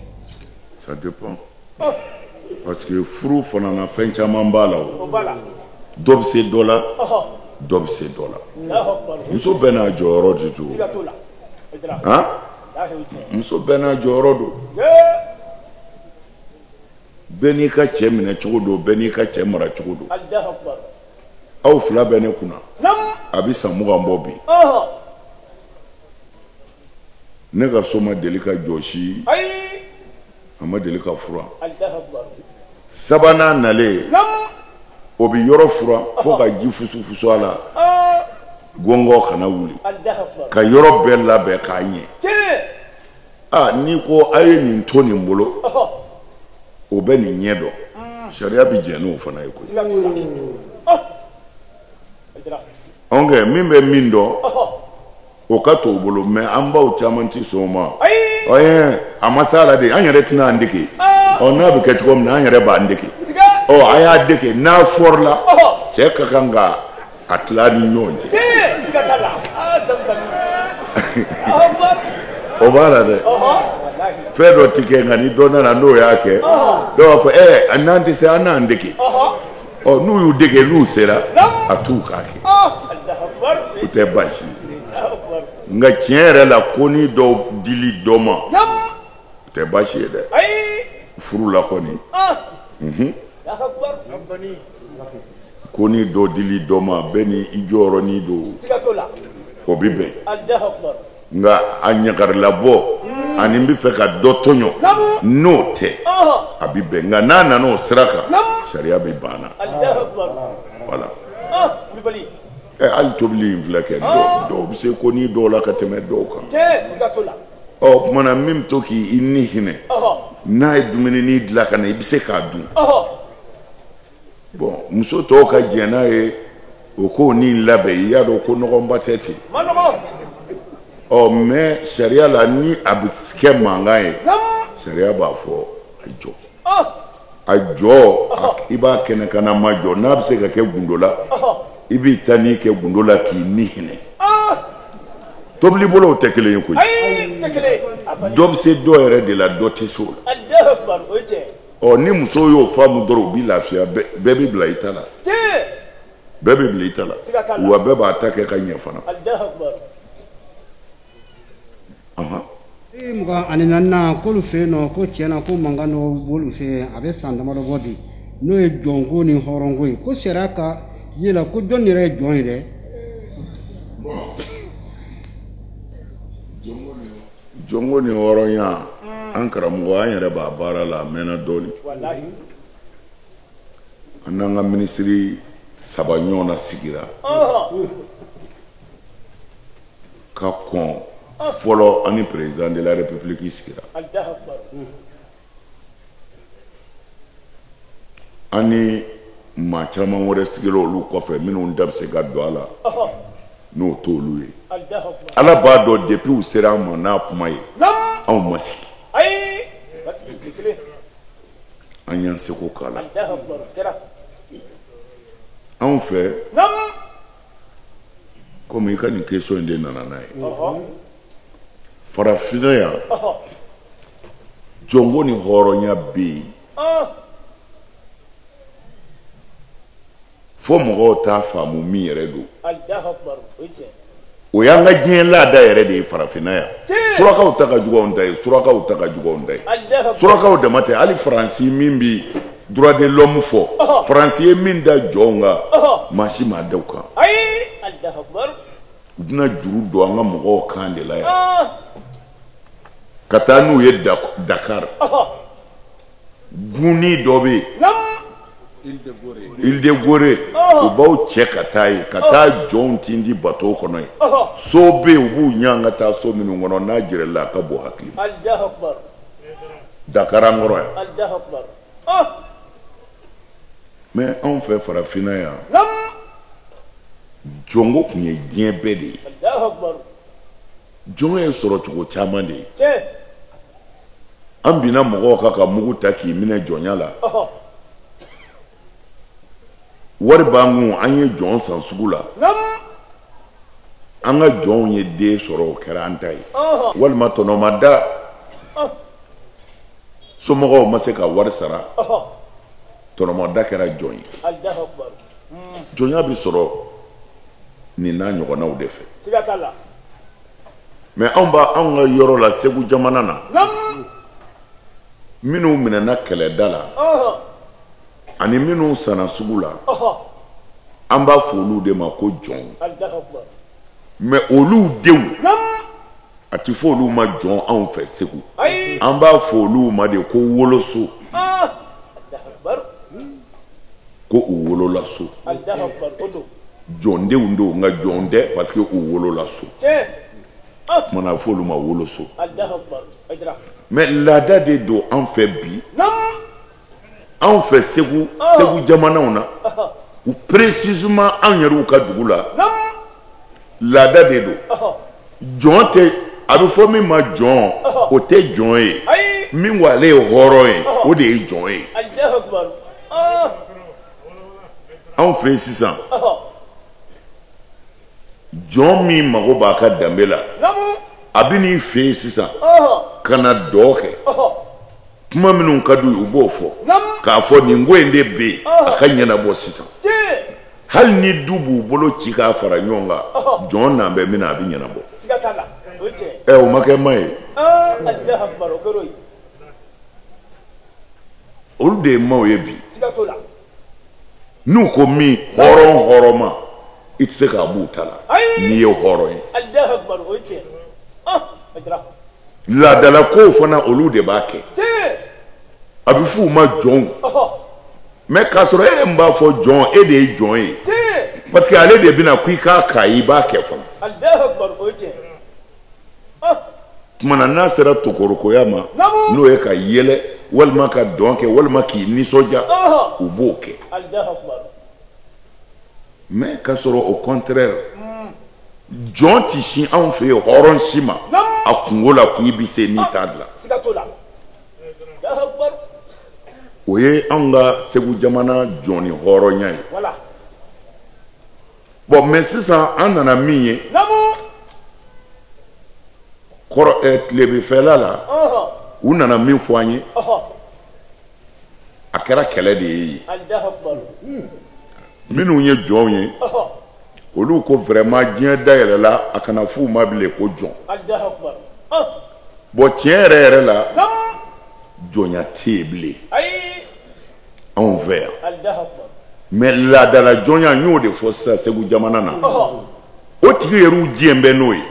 Ça dépend. Parce que furu fana na fɛn caman b'a la o. Dɔ bɛ se dɔ la, dɔ bɛ se dɔ la. Muso bɛɛ n'a jɔyɔrɔ de don. Han? Muso bɛɛ n'a jɔyɔrɔ don. Bɛɛ n'i ka cɛ minɛ cogo don, bɛɛ n'i ka cɛ mara cogo don. Aw fila bɛ ne kunna. A bɛ san 20 bɔ bi. Ne ka so ma deli ka jɔsi. A ma deli ka furan. Sabanan nalen, o bɛ yɔrɔ furan fo ka ji fusufusu a la, gɔngɔn kana wuli, ka yɔrɔ bɛɛ labɛn k'a ɲɛ. Aa n'i ko a ye nin to nin bolo, o bɛ nin ɲɛ dɔn, sariya bɛ jɛn n'o fana ye koyi. Ɔnkɛ min bɛ min dɔn, o ka to o bolo, mais an baw caman tɛ sɔn o ma. Ɔyɛ a ma s'a la de, an yɛrɛ tɛna an dege. Ɔ n'a bɛ kɛ cogo min na, an yɛrɛ b'an dege. Ɔ a y'a dege, n'a fɔrila, cɛ ka kan ka a tila ni ɲɔgɔn cɛ. O b'a la dɛ. Fɛn dɔ tɛ kɛ, nka ni dɔ nana n'o y'a kɛ, dɔw b'a fɔ ɛ n'an tɛ se, an n'an dege. Ɔ n'u y'u dege, n'u sera, a t'u k'a kɛ. O tɛ baasi ye. Nka tiɲɛ yɛrɛ la, ko ni dɔw dili dɔ ma, o tɛ baasi ye dɛ. Furu la kɔni. Ko ni dɔ dili dɔ ma, bɛɛ ni i jɔyɔrɔnin don. O bɛ bɛn. Nka a ɲagarilabɔ ani n bɛ fɛ ka dɔ tɔɲɔ, n'o tɛ, a bɛ bɛn. Nka n'a nana o sira kan, sariya bɛ ban na. Voilà. Hali tobili in filɛ kɛ, dɔw bɛ se ko ni dɔw la ka tɛmɛ dɔw kan. Ɔ o tuma na min bɛ to k'i ni hinɛ, n'a ye dumuni dilan ka na, i bɛ se k'a dun. Bon muso tɔw ka jɛn n'a ye o k'o ni labɛn, i y'a dɔn ko nɔgɔnba tɛ ten. Ɔ mais sariya la, ni a bɛ kɛ mankan ye, sariya b'a fɔ a jɔ. A jɔ, i b'a kɛnɛkanna ma jɔ, n'a bɛ se ka kɛ gundo la, i b'i ta n'i kɛ gundo la k'i ni hinɛ. Tobili bolow tɛ kelen ye koyi. Dɔ bɛ se dɔ yɛrɛ de la, dɔ tɛ se o la. Ɔ ni muso y'o faamu dɔrɔn, u b'i lafiya, bɛɛ bɛ bila i ta la. Bɛɛ bɛ bila i ta la. Wa bɛɛ b'a ta kɛ ka ɲɛ fana. 24nan, k'olu fɛ yen nɔ, ko tiɲɛ na ko mankan dɔ b'olu fɛ yen, a bɛ san damadɔ bɔ bi, n'o ye jɔnko ni hɔrɔnko ye, ko sariya ka ye la, ko jɔn yɛrɛ ye jɔn ye dɛ? Jɔnko ni hɔrɔnya, an karamɔgɔ, an yɛrɛ b'a baara la, a mɛnna dɔɔnin. An n'an ka minisiri 3 ɲɔgɔn na sigira ka kɔn fɔlɔ, an ni président de la république sigira. An ni maa caman wɛrɛ sigira olu kɔfɛ, minnu da bɛ se ka don a la, n'o t'olu ye. Ala b'a dɔn, depuis u sera an ma n'a kuma ye, anw ma sigi. An y'an seko k'a la. Anw fɛ, komi i ka nin question in de nana n'a ye, farafinna yan, jɔnko ni hɔrɔnya bɛ yen fo mɔgɔw t'a faamu min yɛrɛ don. O y'an ka diɲɛ laada yɛrɛ de ye farafinna yan. Surakaw ta ka jugu anw ta ye, surakaw ta ka jugu anw ta ye. Surakaw dama tɛ, hali Faransi min bi droit de l'homme fɔ, Faransi ye min da jɔnw kan, maa si m'a da u kan. U bɛna juru don an ka mɔgɔw kan de la yan, ka taa n'u ye Dakar. Gunni dɔ bɛ yen, Île de Gorée, u b'aw cɛ ka taa yen, ka taa jɔnw tinti bateau kɔnɔ yen. So bɛ yen, u b'u ɲan ka taa so minnu kɔnɔ, n'a jirala la, a ka bon hakili ma. Dakar an kɔrɔ yan. Mais anw fɛ farafinna yan, jɔnko tun ye diɲɛ bɛɛ de ye. Jɔn ye sɔrɔ cogo caman de ye. An binna mɔgɔw kan ka mugu ta k'i minɛ jɔnya la. Wari b'an kun, an ye jɔn san sugu la. An ka jɔnw ye den sɔrɔ, o kɛra an ta ye. Walima tɔnɔ ma da, somɔgɔw ma se ka wari sara, tɔnɔmada kɛra jɔn ye. Jɔnya bɛ sɔrɔ nin n'a ɲɔgɔnnaw de fɛ. Mais anw b'a anw ka yɔrɔ la, Segu jamana na, minnu minɛna kɛlɛda la ani minnu sanna sugu la, an b'a fɔ olu de ma ko jɔn. Mais olu denw, a tɛ fɔ olu ma jɔn anw fɛ Segu, an b'a fɔ olu ma de ko woloso, ko u wolola so. Jɔndenw don, nka jɔn tɛ, parce que u wolola so. Tuma na a bɛ fɔ olu ma woloso. Mais laada de don an fɛ bi, anw fɛ Segu, Segu jamanaw na, u précisément anw yɛrɛw ka dugu la, laada de don. Jɔn tɛ, a bɛ fɔ min ma jɔn, o tɛ jɔn ye. Min ko ale ye hɔrɔn ye, o de ye jɔn ye anw fɛ yen sisan. Jɔn min mago b'a ka danbe la, a bɛ n'i fɛ yen sisan ka na dɔn kɛ. Kuma minnu ka d'u ye, u b'o fɔ k'a fɔ nin ko in de bɛ yen, a ka ɲɛnabɔ sisan. Hali ni du b'u bolo ci k'a fara ɲɔgɔn kan, jɔn nan bɛ min na, a bɛ ɲɛnabɔ. Ɛ, o ma kɛ ma ye. Olu de ye maaw ye bi. N'u ko min hɔrɔn hɔrɔnma, i tɛ se k'a b'u ta la n'i ye hɔrɔn ye. Laadalakow fana, olu de b'a kɛ, a bɛ f'u ma jɔnw. Mais k'a sɔrɔ e yɛrɛ min b'a fɔ jɔn, e de ye jɔn ye, parce que ale de bɛna ko i k'a k'a ye, i b'a kɛ fana. Tuma na n'a sera tokorokoya ma, n'o ye ka yɛlɛ walima ka dɔn kɛ walima k'i nisɔndiya, u b'o kɛ. Mais k'a sɔrɔ au contraire, jɔn tɛ sin anw fɛ yen hɔrɔn si ma a kunko la ko i bɛ se n'i t'a dilan. O ye anw ka Segu jamana jɔn ni hɔrɔnya ye. Bon, mais sisan an nana min ye kɔrɔ tilebinfɛla la, u nana min fɔ an ye, a kɛra kɛlɛ de ye yen. Minnu ye jɔnw ye, olu ko vraiment diɲɛ dayɛlɛla, a kana f'u ma bilen ko jɔn. Bon, tiɲɛ yɛrɛ yɛrɛ la, jɔnya tɛ yen bilen anw fɛ yan. Mais laadala jɔnya, n y'o de fɔ sisan, Segu jamana na, o tigi yɛrɛw diɲɛ bɛ n'o ye,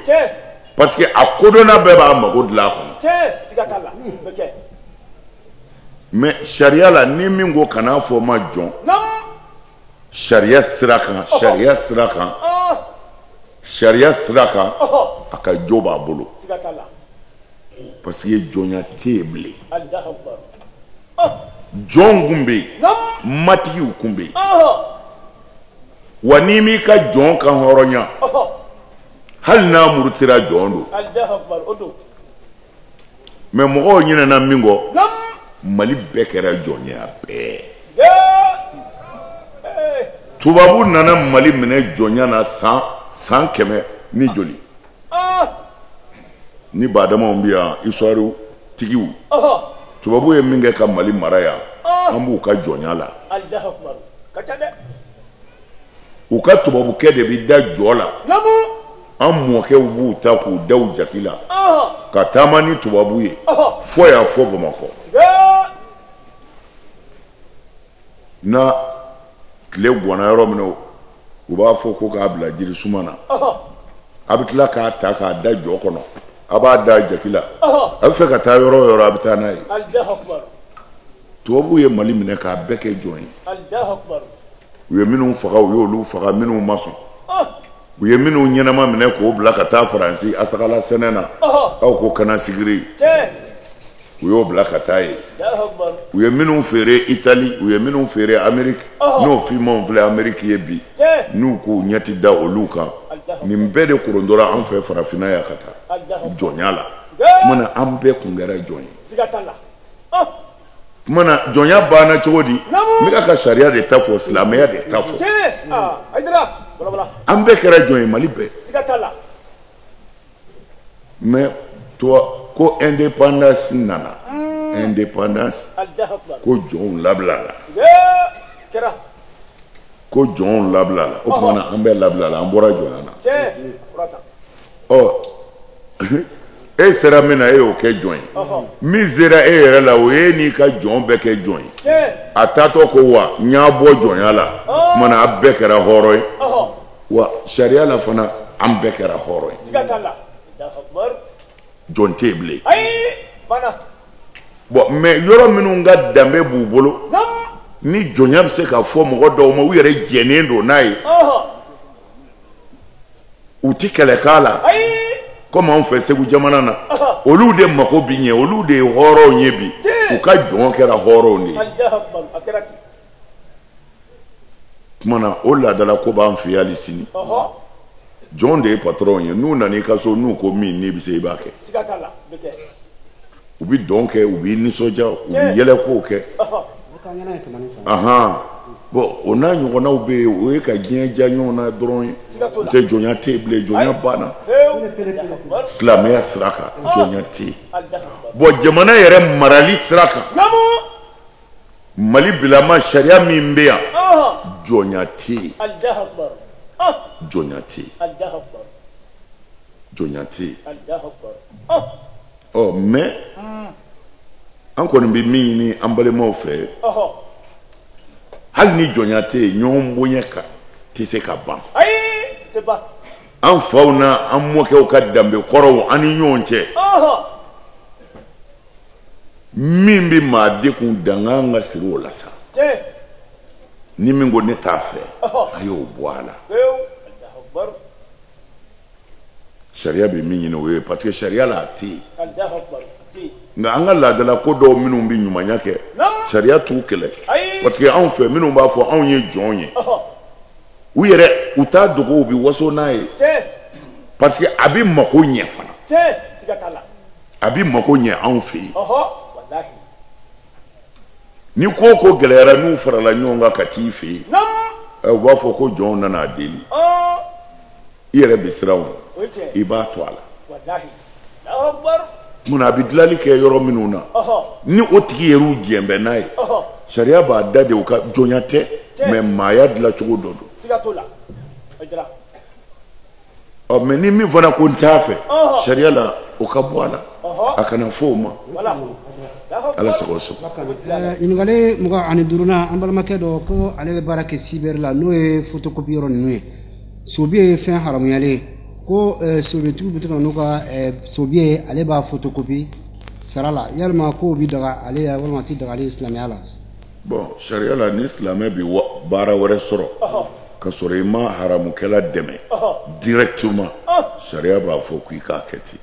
parce que a kodɔnna bɛɛ b'a mago dilan a kɔnɔ. Mais sariya la, ni min ko kan'a fɔ ma jɔn, sariya sira kan, sariya sira kan, sariya sira kan, a ka jo b'a bolo, parce que jɔnya tɛ yen bilen. Jɔn kun bɛ yen, matigiw kun bɛ yen. Wa n'i m'i ka jɔn kan hɔrɔnya, hali n'a murutira, jɔn don. Mais mɔgɔw ɲinɛna min kɔ, Mali bɛɛ kɛra jɔn ye, a bɛɛ. Tubabu nana Mali minɛ jɔnya na san 100 ni joli. Ni baadamaw bɛ yan, histoire tigiw, tubabu ye min kɛ ka Mali mara yan, an b'u ka jɔnya la. U ka tubabukɛ de bɛ da jɔ la. An mɔkɛw b'u ta k'u da u jaki la ka taama ni tubabu ye fo yan, fo Bamakɔ. Na tile gwanna yɔrɔ min na, u b'a fɔ ko k'a bila jirisuma na. A bɛ tila k'a ta k'a da jɔ kɔnɔ, a b'a da jaki la, a bɛ fɛ ka taa yɔrɔ o yɔrɔ, a bɛ taa n'a ye. Tubabuw ye Mali minɛ k'a bɛɛ kɛ jɔn ye. U ye minnu faga, u y'olu faga. Minnu ma sɔn, u ye minnu ɲɛnama minɛ k'o bila ka taa Faransi asakala sɛnɛ na, aw ko kana sigiri, u y'o bila ka taa yen. U ye minnu feere Itali, u ye minnu feere Ameriki, n'o finmanw filɛ Ameriki ye bi, n'u k'u ɲɛ ti da olu kan. Nin bɛɛ de korondora an fɛ farafinna yan ka taa jɔnya la. Tuma na an bɛɛ kun kɛra jɔn ye. Tuma na jɔnya banna cogo di? N bɛ ka sariya de ta fɔ, silamɛya de ta fɔ. An bɛɛ kɛra jɔn ye, Mali bɛɛ. Mais toi, ko indépendance nana, indépendance, ko jɔnw labilala. Ko jɔnw labilala. O tuma na an bɛɛ labilala, an bɔra jɔnya na. Ɔ, e sera min na, e y'o kɛ jɔn ye. Min sera e yɛrɛ la, o ye n'i ka jɔn bɛɛ kɛ jɔn ye. A taatɔ ko wa n y'a bɔ jɔnya la, tuma na a bɛɛ kɛra hɔrɔn ye. Wa sariya la fana, an bɛɛ kɛra hɔrɔn ye. Jɔn tɛ yen bilen. Bon, mais yɔrɔ minnu ka danbe b'u bolo, ni jɔnya bɛ se ka fɔ mɔgɔ dɔw ma, u yɛrɛ jɛnnen don n'a ye, u ti kɛlɛ k'a la, komi anw fɛ Segu jamana na, olu de mako bi ɲɛ, olu de ye hɔrɔnw ye bi, u ka jɔn kɛra hɔrɔnw de ye. Tuma na o laadala ko b'an fɛ hali sini. Jɔn de ye patɔrɔn ye. N'u nana i ka so, n'u ko min n'i bɛ se, i b'a kɛ. U bɛ dɔn kɛ, u b'i nisɔndiya, u bɛ yɛlɛkow kɛ. Bon, o n'a ɲɔgɔnnaw bɛ yen, o ye ka diɲɛ diya ɲɔgɔn na dɔrɔn ye. O tɛ, jɔnya tɛ yen bilen, jɔnya banna silamɛya sira kan, jɔnya tɛ yen. Bon, jamana yɛrɛ marali sira kan, Mali bilama sariya min bɛ yan, jɔnya tɛ yen, jɔnya tɛ yen, jɔnya tɛ yen. Ɔ, mais an kɔni bɛ min ɲini an balimaw fɛ, hali ni jɔnya tɛ yen, ɲɔgɔn bonya ka tɛ se ka ban. An faw na an mɔkɛw ka danbe kɔrɔw an ni ɲɔgɔn cɛ, min bɛ maa degun, dankan ka siri o la sa. Ni min ko ne t'a fɛ, a y'o bɔ a la. Sariya bɛ min ɲini, o ye, parce que sariya la a tɛ yen. Nka an ka laadala ko dɔw minnu bɛ ɲumanya kɛ, sariya t'u kɛlɛ, parce que anw fɛ, minnu b'a fɔ anw ye jɔn ye, u yɛrɛ u t'a dogo, u bɛ waso n'a ye, parce que a bɛ mako ɲɛ fana, a bɛ mako ɲɛ anw fɛ yen. Ni ko o ko gɛlɛyara, n'u farala ɲɔgɔn kan ka t'i fɛ yen, u b'a fɔ ko jɔnw nana a deli. I yɛrɛ bɛ siran o, i b'a to a la. Munna a bɛ dilanli kɛ yɔrɔ minnu na, ni o tigi yɛrɛw jɛn bɛ n'a ye, sariya b'a da de, u ka jɔnya tɛ, mais maaya dilancogo dɔ don. Ɔ, mais ni min fana ko n t'a fɛ, sariya la o ka bɔ a la, a kana fɔ o ma. Ala sago sago. Ɲininkali 25nan, an balimakɛ dɔ ko ale bɛ baara kɛ cyber la, n'o ye photocopie yɔrɔ ninnu ye. Sobiye ye fɛn haramuyalen ye, ko sobiyetigiw bɛ to ka n'u ka sobiye ye, ale b'a photocopie sara la. Yalima k'o bɛ daga ale ye walima a tɛ daga ale ye silamɛya la? Bon, sariya la, ni silamɛ bɛ baara wɛrɛ sɔrɔ ka sɔrɔ i ma haramukɛla dɛmɛ directement, sariya b'a fɔ k'i k'a kɛ ten.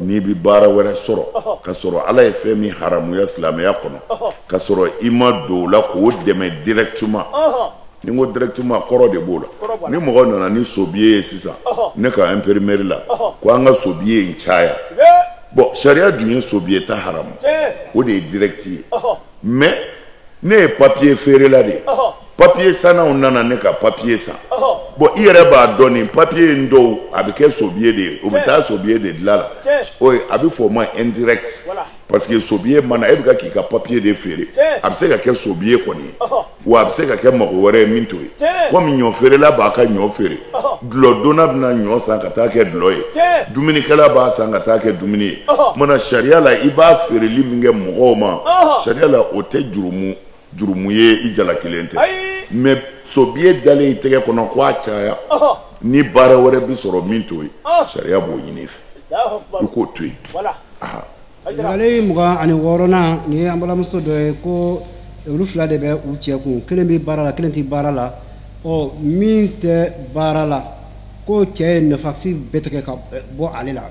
N'i bɛ baara wɛrɛ sɔrɔ ka sɔrɔ Ala ye fɛn min haramuya silamɛya kɔnɔ, ka sɔrɔ i ma don o la k'o dɛmɛ directement. Ni n ko directement, kɔrɔ de b'o la. Ni mɔgɔ nana ni sobiye ye sisan ne ka imprimerie la, ko an ka sobiye in caya, bon, sariya dun ye sobiye ta haramu, o de ye direct ye. Mais ne ye papier feerela de ye, papier sannaw nana ne ka papier san. Bon, i yɛrɛ b'a dɔn nin papier in dɔw a bɛ kɛ sobiye de ye, o bɛ taa sobiye de dilan la, o a bɛ fɔ o ma indirect, parce que sobiye mana, e bɛ ka k'i ka papier de feere, a bɛ se ka kɛ sobiye kɔni ye, wa a bɛ se ka kɛ mago wɛrɛ ye min t'o ye. Komi ɲɔ feerela b'a ka ɲɔ feere, dulɔdonna bɛna ɲɔ san ka taa kɛ dulɔ ye, dumunikɛla b'a san ka taa kɛ dumuni ye. Mana sariya la, i b'a feereli min kɛ mɔgɔw ma, sariya la o tɛ jurumu ye, i jalakilen tɛ. Mais sobiye dalen i tɛgɛ kɔnɔ ko a caya, ni baara wɛrɛ bɛ sɔrɔ min t'o ye, sariya b'o ɲini i fɛ, i k'o to yen. Ɲininkali 26nan, nin ye an balimamuso dɔ ye, ko olu fila de bɛ u cɛ kun, kelen bɛ baara la, kelen tɛ baara la. Ɔ, min tɛ baara la, ko cɛ ye nafasi bɛɛ tigɛ ka bɔ ale la.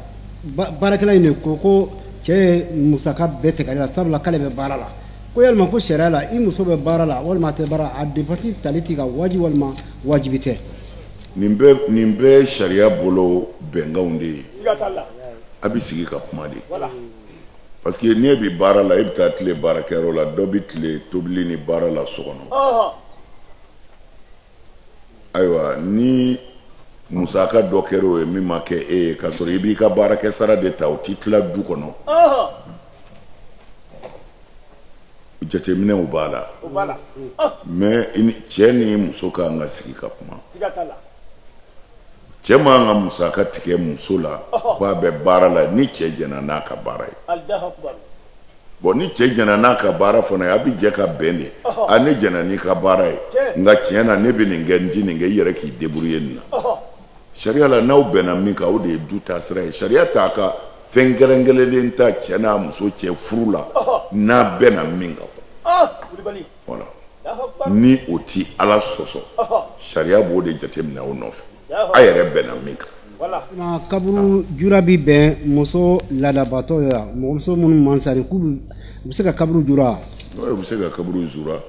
Baarakɛla in de ko cɛ ye musaka bɛɛ tigɛ ale la, sabula k'ale bɛ baara la. Ko yalima ko sariya la, i muso bɛ baara la walima a tɛ baara, a dépense tali t'i kan wajibi walima wajibi tɛ? Nin bɛɛ ye sariya bolo bɛnkanw de ye. A bɛ sigi ka kuma de. Parce que n'e bɛ baara la, e bɛ taa tile baarakɛyɔrɔ la, dɔ bɛ tile tobili ni baara la so kɔnɔ. Ayiwa, ni musaka dɔ kɛra o ye min ma kɛ e ye, k'a sɔrɔ i b'i ka baarakɛ sara de ta, o t'i tila du kɔnɔ. Jateminɛw b'a la. Mais cɛ ni muso ka kan ka sigi ka kuma. Cɛ man ka musaka tigɛ muso la ko a bɛ baara la ni cɛ jɛnna n'a ka baara ye. Bon, ni cɛ jɛnna n'a ka baara fana ye, a bɛ jɛ ka bɛn de. A ne jɛnna n'i ka baara ye, nka tiɲɛ na ne bɛ nin kɛ, n ti nin kɛ, i yɛrɛ k'i débrouiller nin na. Sariya la, n'aw bɛnna min kan, o de ye du taasira ye. Sariya t'a ka fɛn kɛrɛnkɛrɛnlen ta cɛ n'a muso cɛ furu la n'a bɛnna min kan. Voilà, ni o ti Ala sɔsɔ, sariya b'o de jateminɛ o nɔfɛ, a yɛrɛ bɛnna min kan. Kaburu jura bi bɛn muso laadabatɔ ye wa? Mɔgɔmuso minnu man sani, k'u bɛ se ka kaburu jura? U bɛ se ka kaburu jura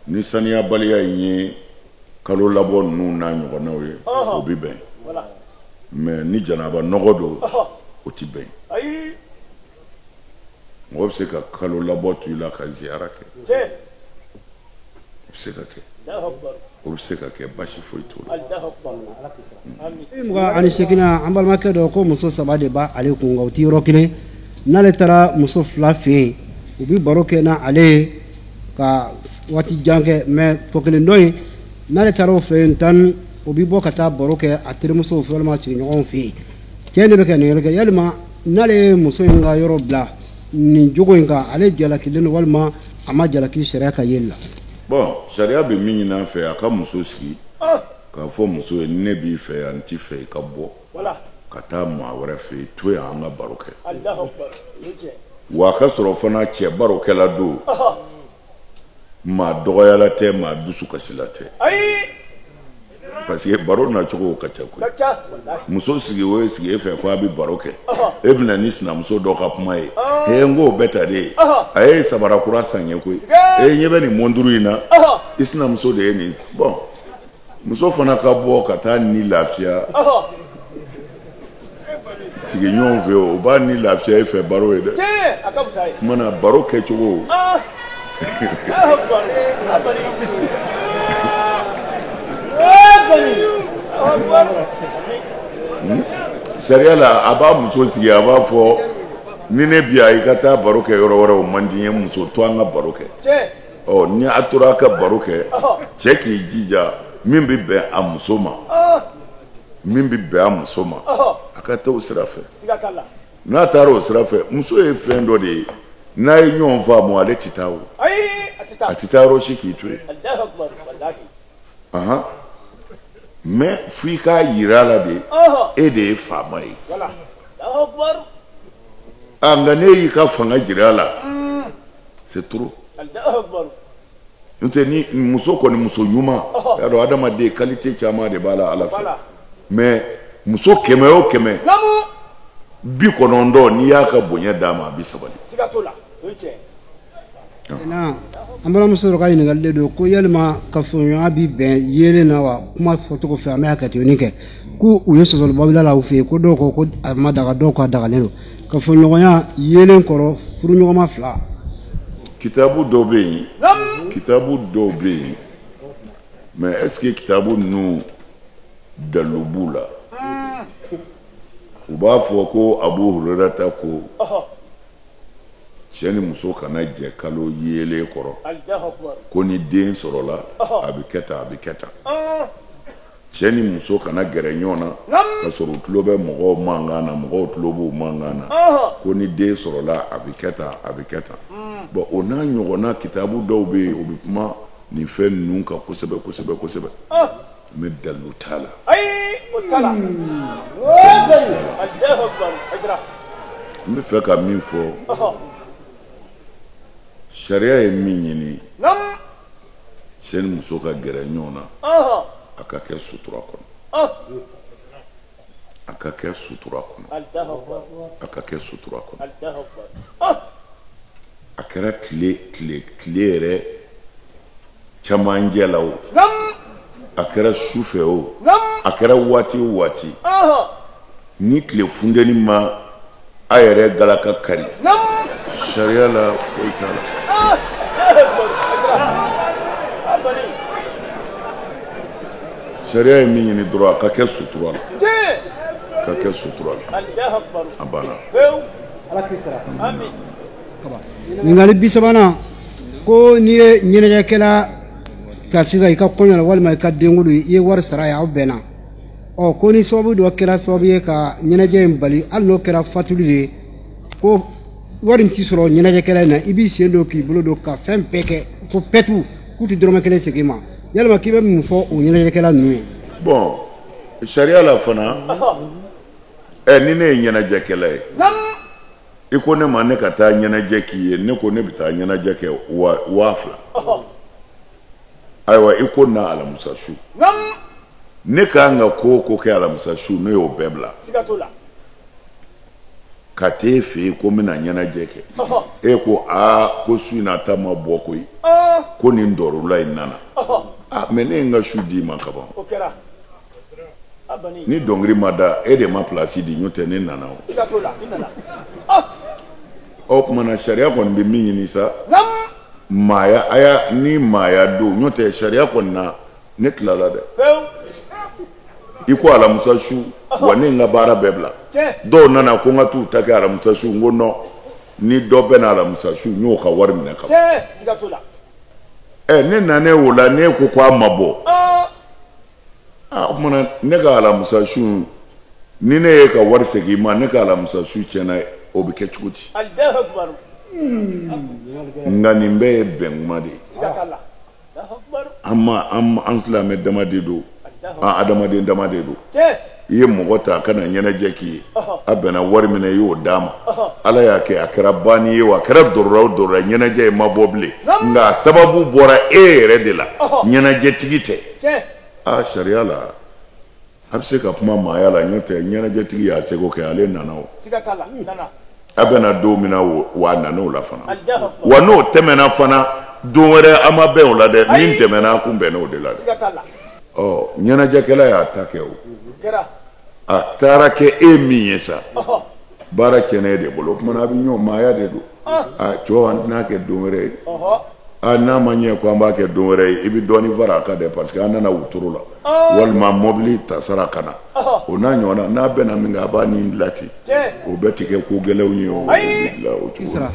ni saniyabaliya in ye, kalo labɔ ninnu n'a ɲɔgɔnnaw ye, o bɛ bɛn. Mais ni janaba nɔgɔ don, o ti bɛn. Mɔgɔ bɛ se ka kalo labɔ to i la ka ziyara kɛ, o bɛ se ka kɛ, o bɛ se ka kɛ, basi foyi t'o la. 28nan, an balimakɛ dɔ ko muso saba de b'a ale kun, nka u tɛ yɔrɔ kelen. N'ale taara muso fila fɛ yen, u bɛ baro kɛ n'ale ye ka waati jan kɛ, mais tɔ kelen dɔ in, n'ale taara o fɛ yen tan, o bɛ bɔ ka taa baro kɛ a terimusow fɛ walima sigiɲɔgɔnw fɛ yen. Cɛ de bɛ ka nin kɛ. Yalima n'ale ye muso in ka yɔrɔ bila nin jogo in kan, ale jalakilen don walima a ma jalaki sariya ka yeli la? Bon, sariya bɛ min ɲini an fɛ, a ka muso sigi k'a fɔ muso ye: ne b'i fɛ yan, n t'i fɛ i ka bɔ ka taa maa wɛrɛ fɛ yen, to yan, an ka baro kɛ. Wa a ka sɔrɔ fana cɛ barokɛla don, maa dɔgɔyala tɛ, maa dusukasila tɛ, parce que baro nacogo ka ca koyi. Muso sigi o ye sigi e fɛ ko a bɛ baro kɛ, e bɛna ni sinamuso dɔ ka kuma ye: he, n k'o bɛɛ ta de ye, a ye sabara kura san ye koyi, e ɲɛ bɛ nin monturu in na, i sinamuso de ye nin. Bon, muso fana ka bɔ ka taa ni lafiya sigiɲɔgɔn fɛ, o b'a ni lafiya e fɛ baro ye dɛ. Kumana baro kɛcogo, sariya la, a b'a muso sigi, a b'a fɔ: ni ne bi yan, i ka taa baro kɛ yɔrɔ wɛrɛ, o man di n ye. Muso to, an ka baro kɛ. Ɔ, ni a tora a ka baro kɛ, cɛ k'i jija, min bɛ bɛn a muso ma, min bɛ bɛn a muso ma, a ka taa o sira fɛ. N'a taara o sira fɛ, muso ye fɛn dɔ de ye, n'a ye ɲɔgɔn faamu, ale tɛ taa o, a tɛ taa yɔrɔ si k'i to yen. Ahan, mais f'i k'a yira a la de, e de ye faama ye. A nka n'e y'i ka fanga jira a la, c'est trop. N'o tɛ, ni muso kɔni, muso ɲuman, y'a dɔn adamaden qualité caman de b'a la Ala fɛ, mais muso 100 o 100, 90, n'i y'a ka bonya d'a ma, a bɛ sabali. An balimamuso dɔ ka ɲininkali de don ko yalima kafoɲɔgɔnya bi bɛn yeelen na wa? Kuma fɔcogo fɛ, an bɛ hakɛtoni kɛ, ko u ye sɔsɔliba la u fɛ yen, ko dɔw ko ko a ma daga, dɔw ko a dagalen don, kafoɲɔgɔnya yeelen kɔrɔ, furuɲɔgɔnma fila. Kitabu dɔw bɛ yen, kitabu dɔw bɛ yen, mais est ce que kitabu ninnu dalilu b'u la? U b'a fɔ ko Abu Hurerata ko cɛ ni muso kana jɛ kalo yeelen kɔrɔ, ko ni den sɔrɔla, a bɛ kɛ tan, a bɛ kɛ tan. Cɛ ni muso kana gɛrɛ ɲɔgɔn na ka sɔrɔ u tulo bɛ mɔgɔw mankan na, mɔgɔw tulo b'u mankan na, ko ni den sɔrɔla, a bɛ kɛ tan, a bɛ kɛ tan. Bon, o n'a ɲɔgɔnna kitabu dɔw bɛ yen, o bɛ kuma nin fɛn ninnu kan kosɛbɛ kosɛbɛ kosɛbɛ, mais dalilu t'a la. N bɛ fɛ ka min fɔ, sariya ye min ɲini, cɛ ni muso ka gɛrɛ ɲɔgɔn na, a ka kɛ sutura kɔnɔ, a ka kɛ sutura kɔnɔ, a ka kɛ sutura kɔnɔ. A kɛra tile tile tile yɛrɛ camancɛ la o, a kɛra su fɛ o, a kɛra waati o waati, ni tile funteni ma A yɛrɛ galaka kari, sariya la foyi t'a la. Sariya ye min ɲini dɔrɔn, a ka kɛ sutura la, ka kɛ sutura la, a banna. Ala k'i sara. Ɲininkali 30nan, ko n'i ye ɲɛnajɛkɛla ta sisan i ka kɔɲɔ la walima i ka denkundi, i ye wari sara ye, aw bɛnna, ɔ ko ni sababu dɔ kɛra sababu ye ka ɲɛnajɛ in bali, hali n'o kɛra fatuli de ye, ko wari in ti sɔrɔ ɲɛnajɛkɛla in na, i b'i sen don k'i bolo don ka fɛn bɛɛ kɛ fo pɛtu, k'u tɛ dɔrɔmɛ kelen segin i ma, yalima k'i bɛ mun fɔ o ɲɛnajɛkɛla ninnu ye? Bon, sariya la fana, ni ne ye ɲɛnajɛkɛla ye, i ko ne ma ne ka taa ɲɛnajɛ k'i ye, ne ko ne bɛ taa ɲɛnajɛ kɛ 2000. Ayiwa, i ko na alamisa su, ne ka kan ka ko o ko kɛ alamisa su, ne y'o bɛɛ bila ka t'e fɛ yen ko n bɛna ɲɛnajɛ kɛ. E ko aa, ko su in na ta ma bɔ koyi, ko nin dɔrɔla in nana. Aa, mais ne ye n ka su d'i ma kaban. Ni dɔnkili ma da, e de ma place di, n'o tɛ ne nana o. O tuma na sariya kɔni bɛ min ɲini sa, maaya aya ni maaya don, n'o tɛ sariya kɔni na ne tilala dɛ. I ko alamisa su, wa ne ye n ka baara bɛɛ bila. Dɔw nana ko n ka t'u ta kɛ alamisa su, n ko non, ni dɔ bɛna alamisa su, n y'o ka wari minɛ ka ban. Ne nanen o la, ne ko ko a ma bɔ. O tuma na ne ka alamisa su, ni ne ye ka wari segin i ma, ne ka alamisa su tiɲɛna, o bɛ kɛ cogo di? Nka nin bɛɛ ye bɛnkuma de ye. An silamɛ dama de don, an adamaden dama de don. I ye mɔgɔ ta ka na ɲɛnajɛ k'i ye, a bɛnna wari min na, i y'o d'a ma. Ala y'a kɛ a kɛra banni ye o, a kɛra dɔrɔra o dɔrɔra, ɲɛnajɛ in ma bɔ bilen, nka a sababu bɔra e yɛrɛ de la, ɲɛnajɛtigi tɛ. Aa, sariya la a bɛ se ka kuma maaya la, n'o tɛ ɲɛnajɛtigi y'a seko kɛ, ale nana o. A bɛna don min na, wa a nana o la fana, wa n'o tɛmɛna fana, don wɛrɛ an ma bɛn o la dɛ, min tɛmɛna a kun bɛnna o de la dɛ. Ɔ, ɲɛnajɛkɛla y'a ta kɛ o, a taara kɛ e min ye sa, baara tiɲɛna e de bolo. O tuma na a bɛ ɲɔgɔn maaya de don. A cɔ, an tɛna kɛ don wɛrɛ ye. A n'a ma ɲɛ ko an b'a kɛ don wɛrɛ ye, i bɛ dɔɔnin fara a kan dɛ, parce que an nana wotoro la, walima mɔbili ta sara ka na, o n'a ɲɔgɔnna. N'a bɛnna min kan, a b'a nin dilan ten. O bɛɛ tɛ kɛ ko gɛlɛnw ye, o bɛ dilan o cogo la.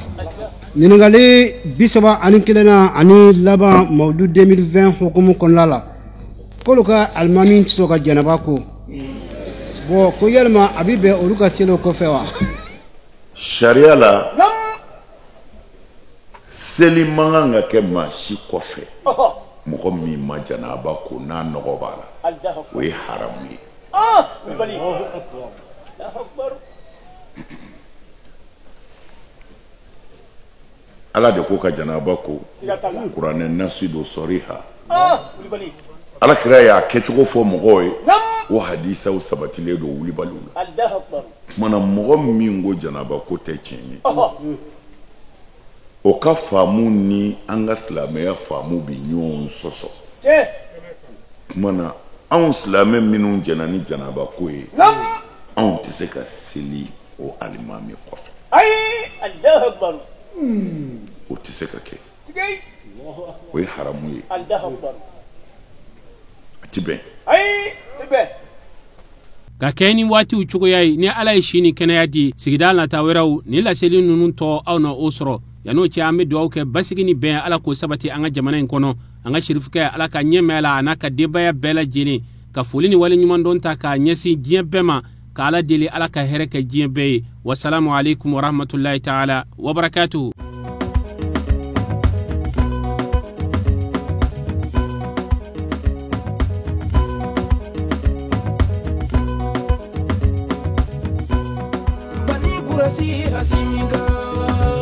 Ɲininkali 31nan ani laban, Mawudu 2020 hukumu kɔnɔna la, k'olu ka alimami tɛ sɔn ka janaba ko, bon, ko yalima a bɛ bɛn olu ka seli o kɔfɛ wa? Sariya la, seli man kan ka kɛ maa si kɔfɛ mɔgɔ min ma janaba ko n'a nɔgɔ b'a la, o ye haramu ye. Ala de ko ka janaba ko, kuranɛ nasi don sɔriha. Ala kira y'a kɛcogo fɔ mɔgɔw ye, o hadisaw sabatilen don wulibaliw la. Tuma na mɔgɔ min ko janaba ko tɛ tiɲɛ ye, o ka faamu ni an ka silamɛya faamu bɛ ɲɔgɔn sɔsɔ. Tuma na anw silamɛ minnu jɛnna ni janaba ko ye, anw tɛ se ka seli o alimami kɔfɛ. O tɛ se ka kɛ, o ye haramu ye, a tɛ bɛn. Ka kɛ ni waatiw cogoya ye, ni Ala ye si ni kɛnɛya di, sigida nata wɛrɛw ni laseli ninnu tɔ, aw na o sɔrɔ. Yan'o cɛ, an bɛ dugawu kɛ basigi ni bɛn, Ala k'o sabati an ka jamana in kɔnɔ. An ka sirifukɛ, Ala ka ɲɛmɛ la, a n'a ka denbaya bɛɛ lajɛlen, ka foli ni waleɲumandɔn ta k'a ɲɛsin diɲɛ bɛɛ ma, ka Ala deli, Ala ka hɛrɛ kɛ diɲɛ bɛɛ ye. Wasalamu alaikum warahmatullahi taala wabarakatuhu. Asimi.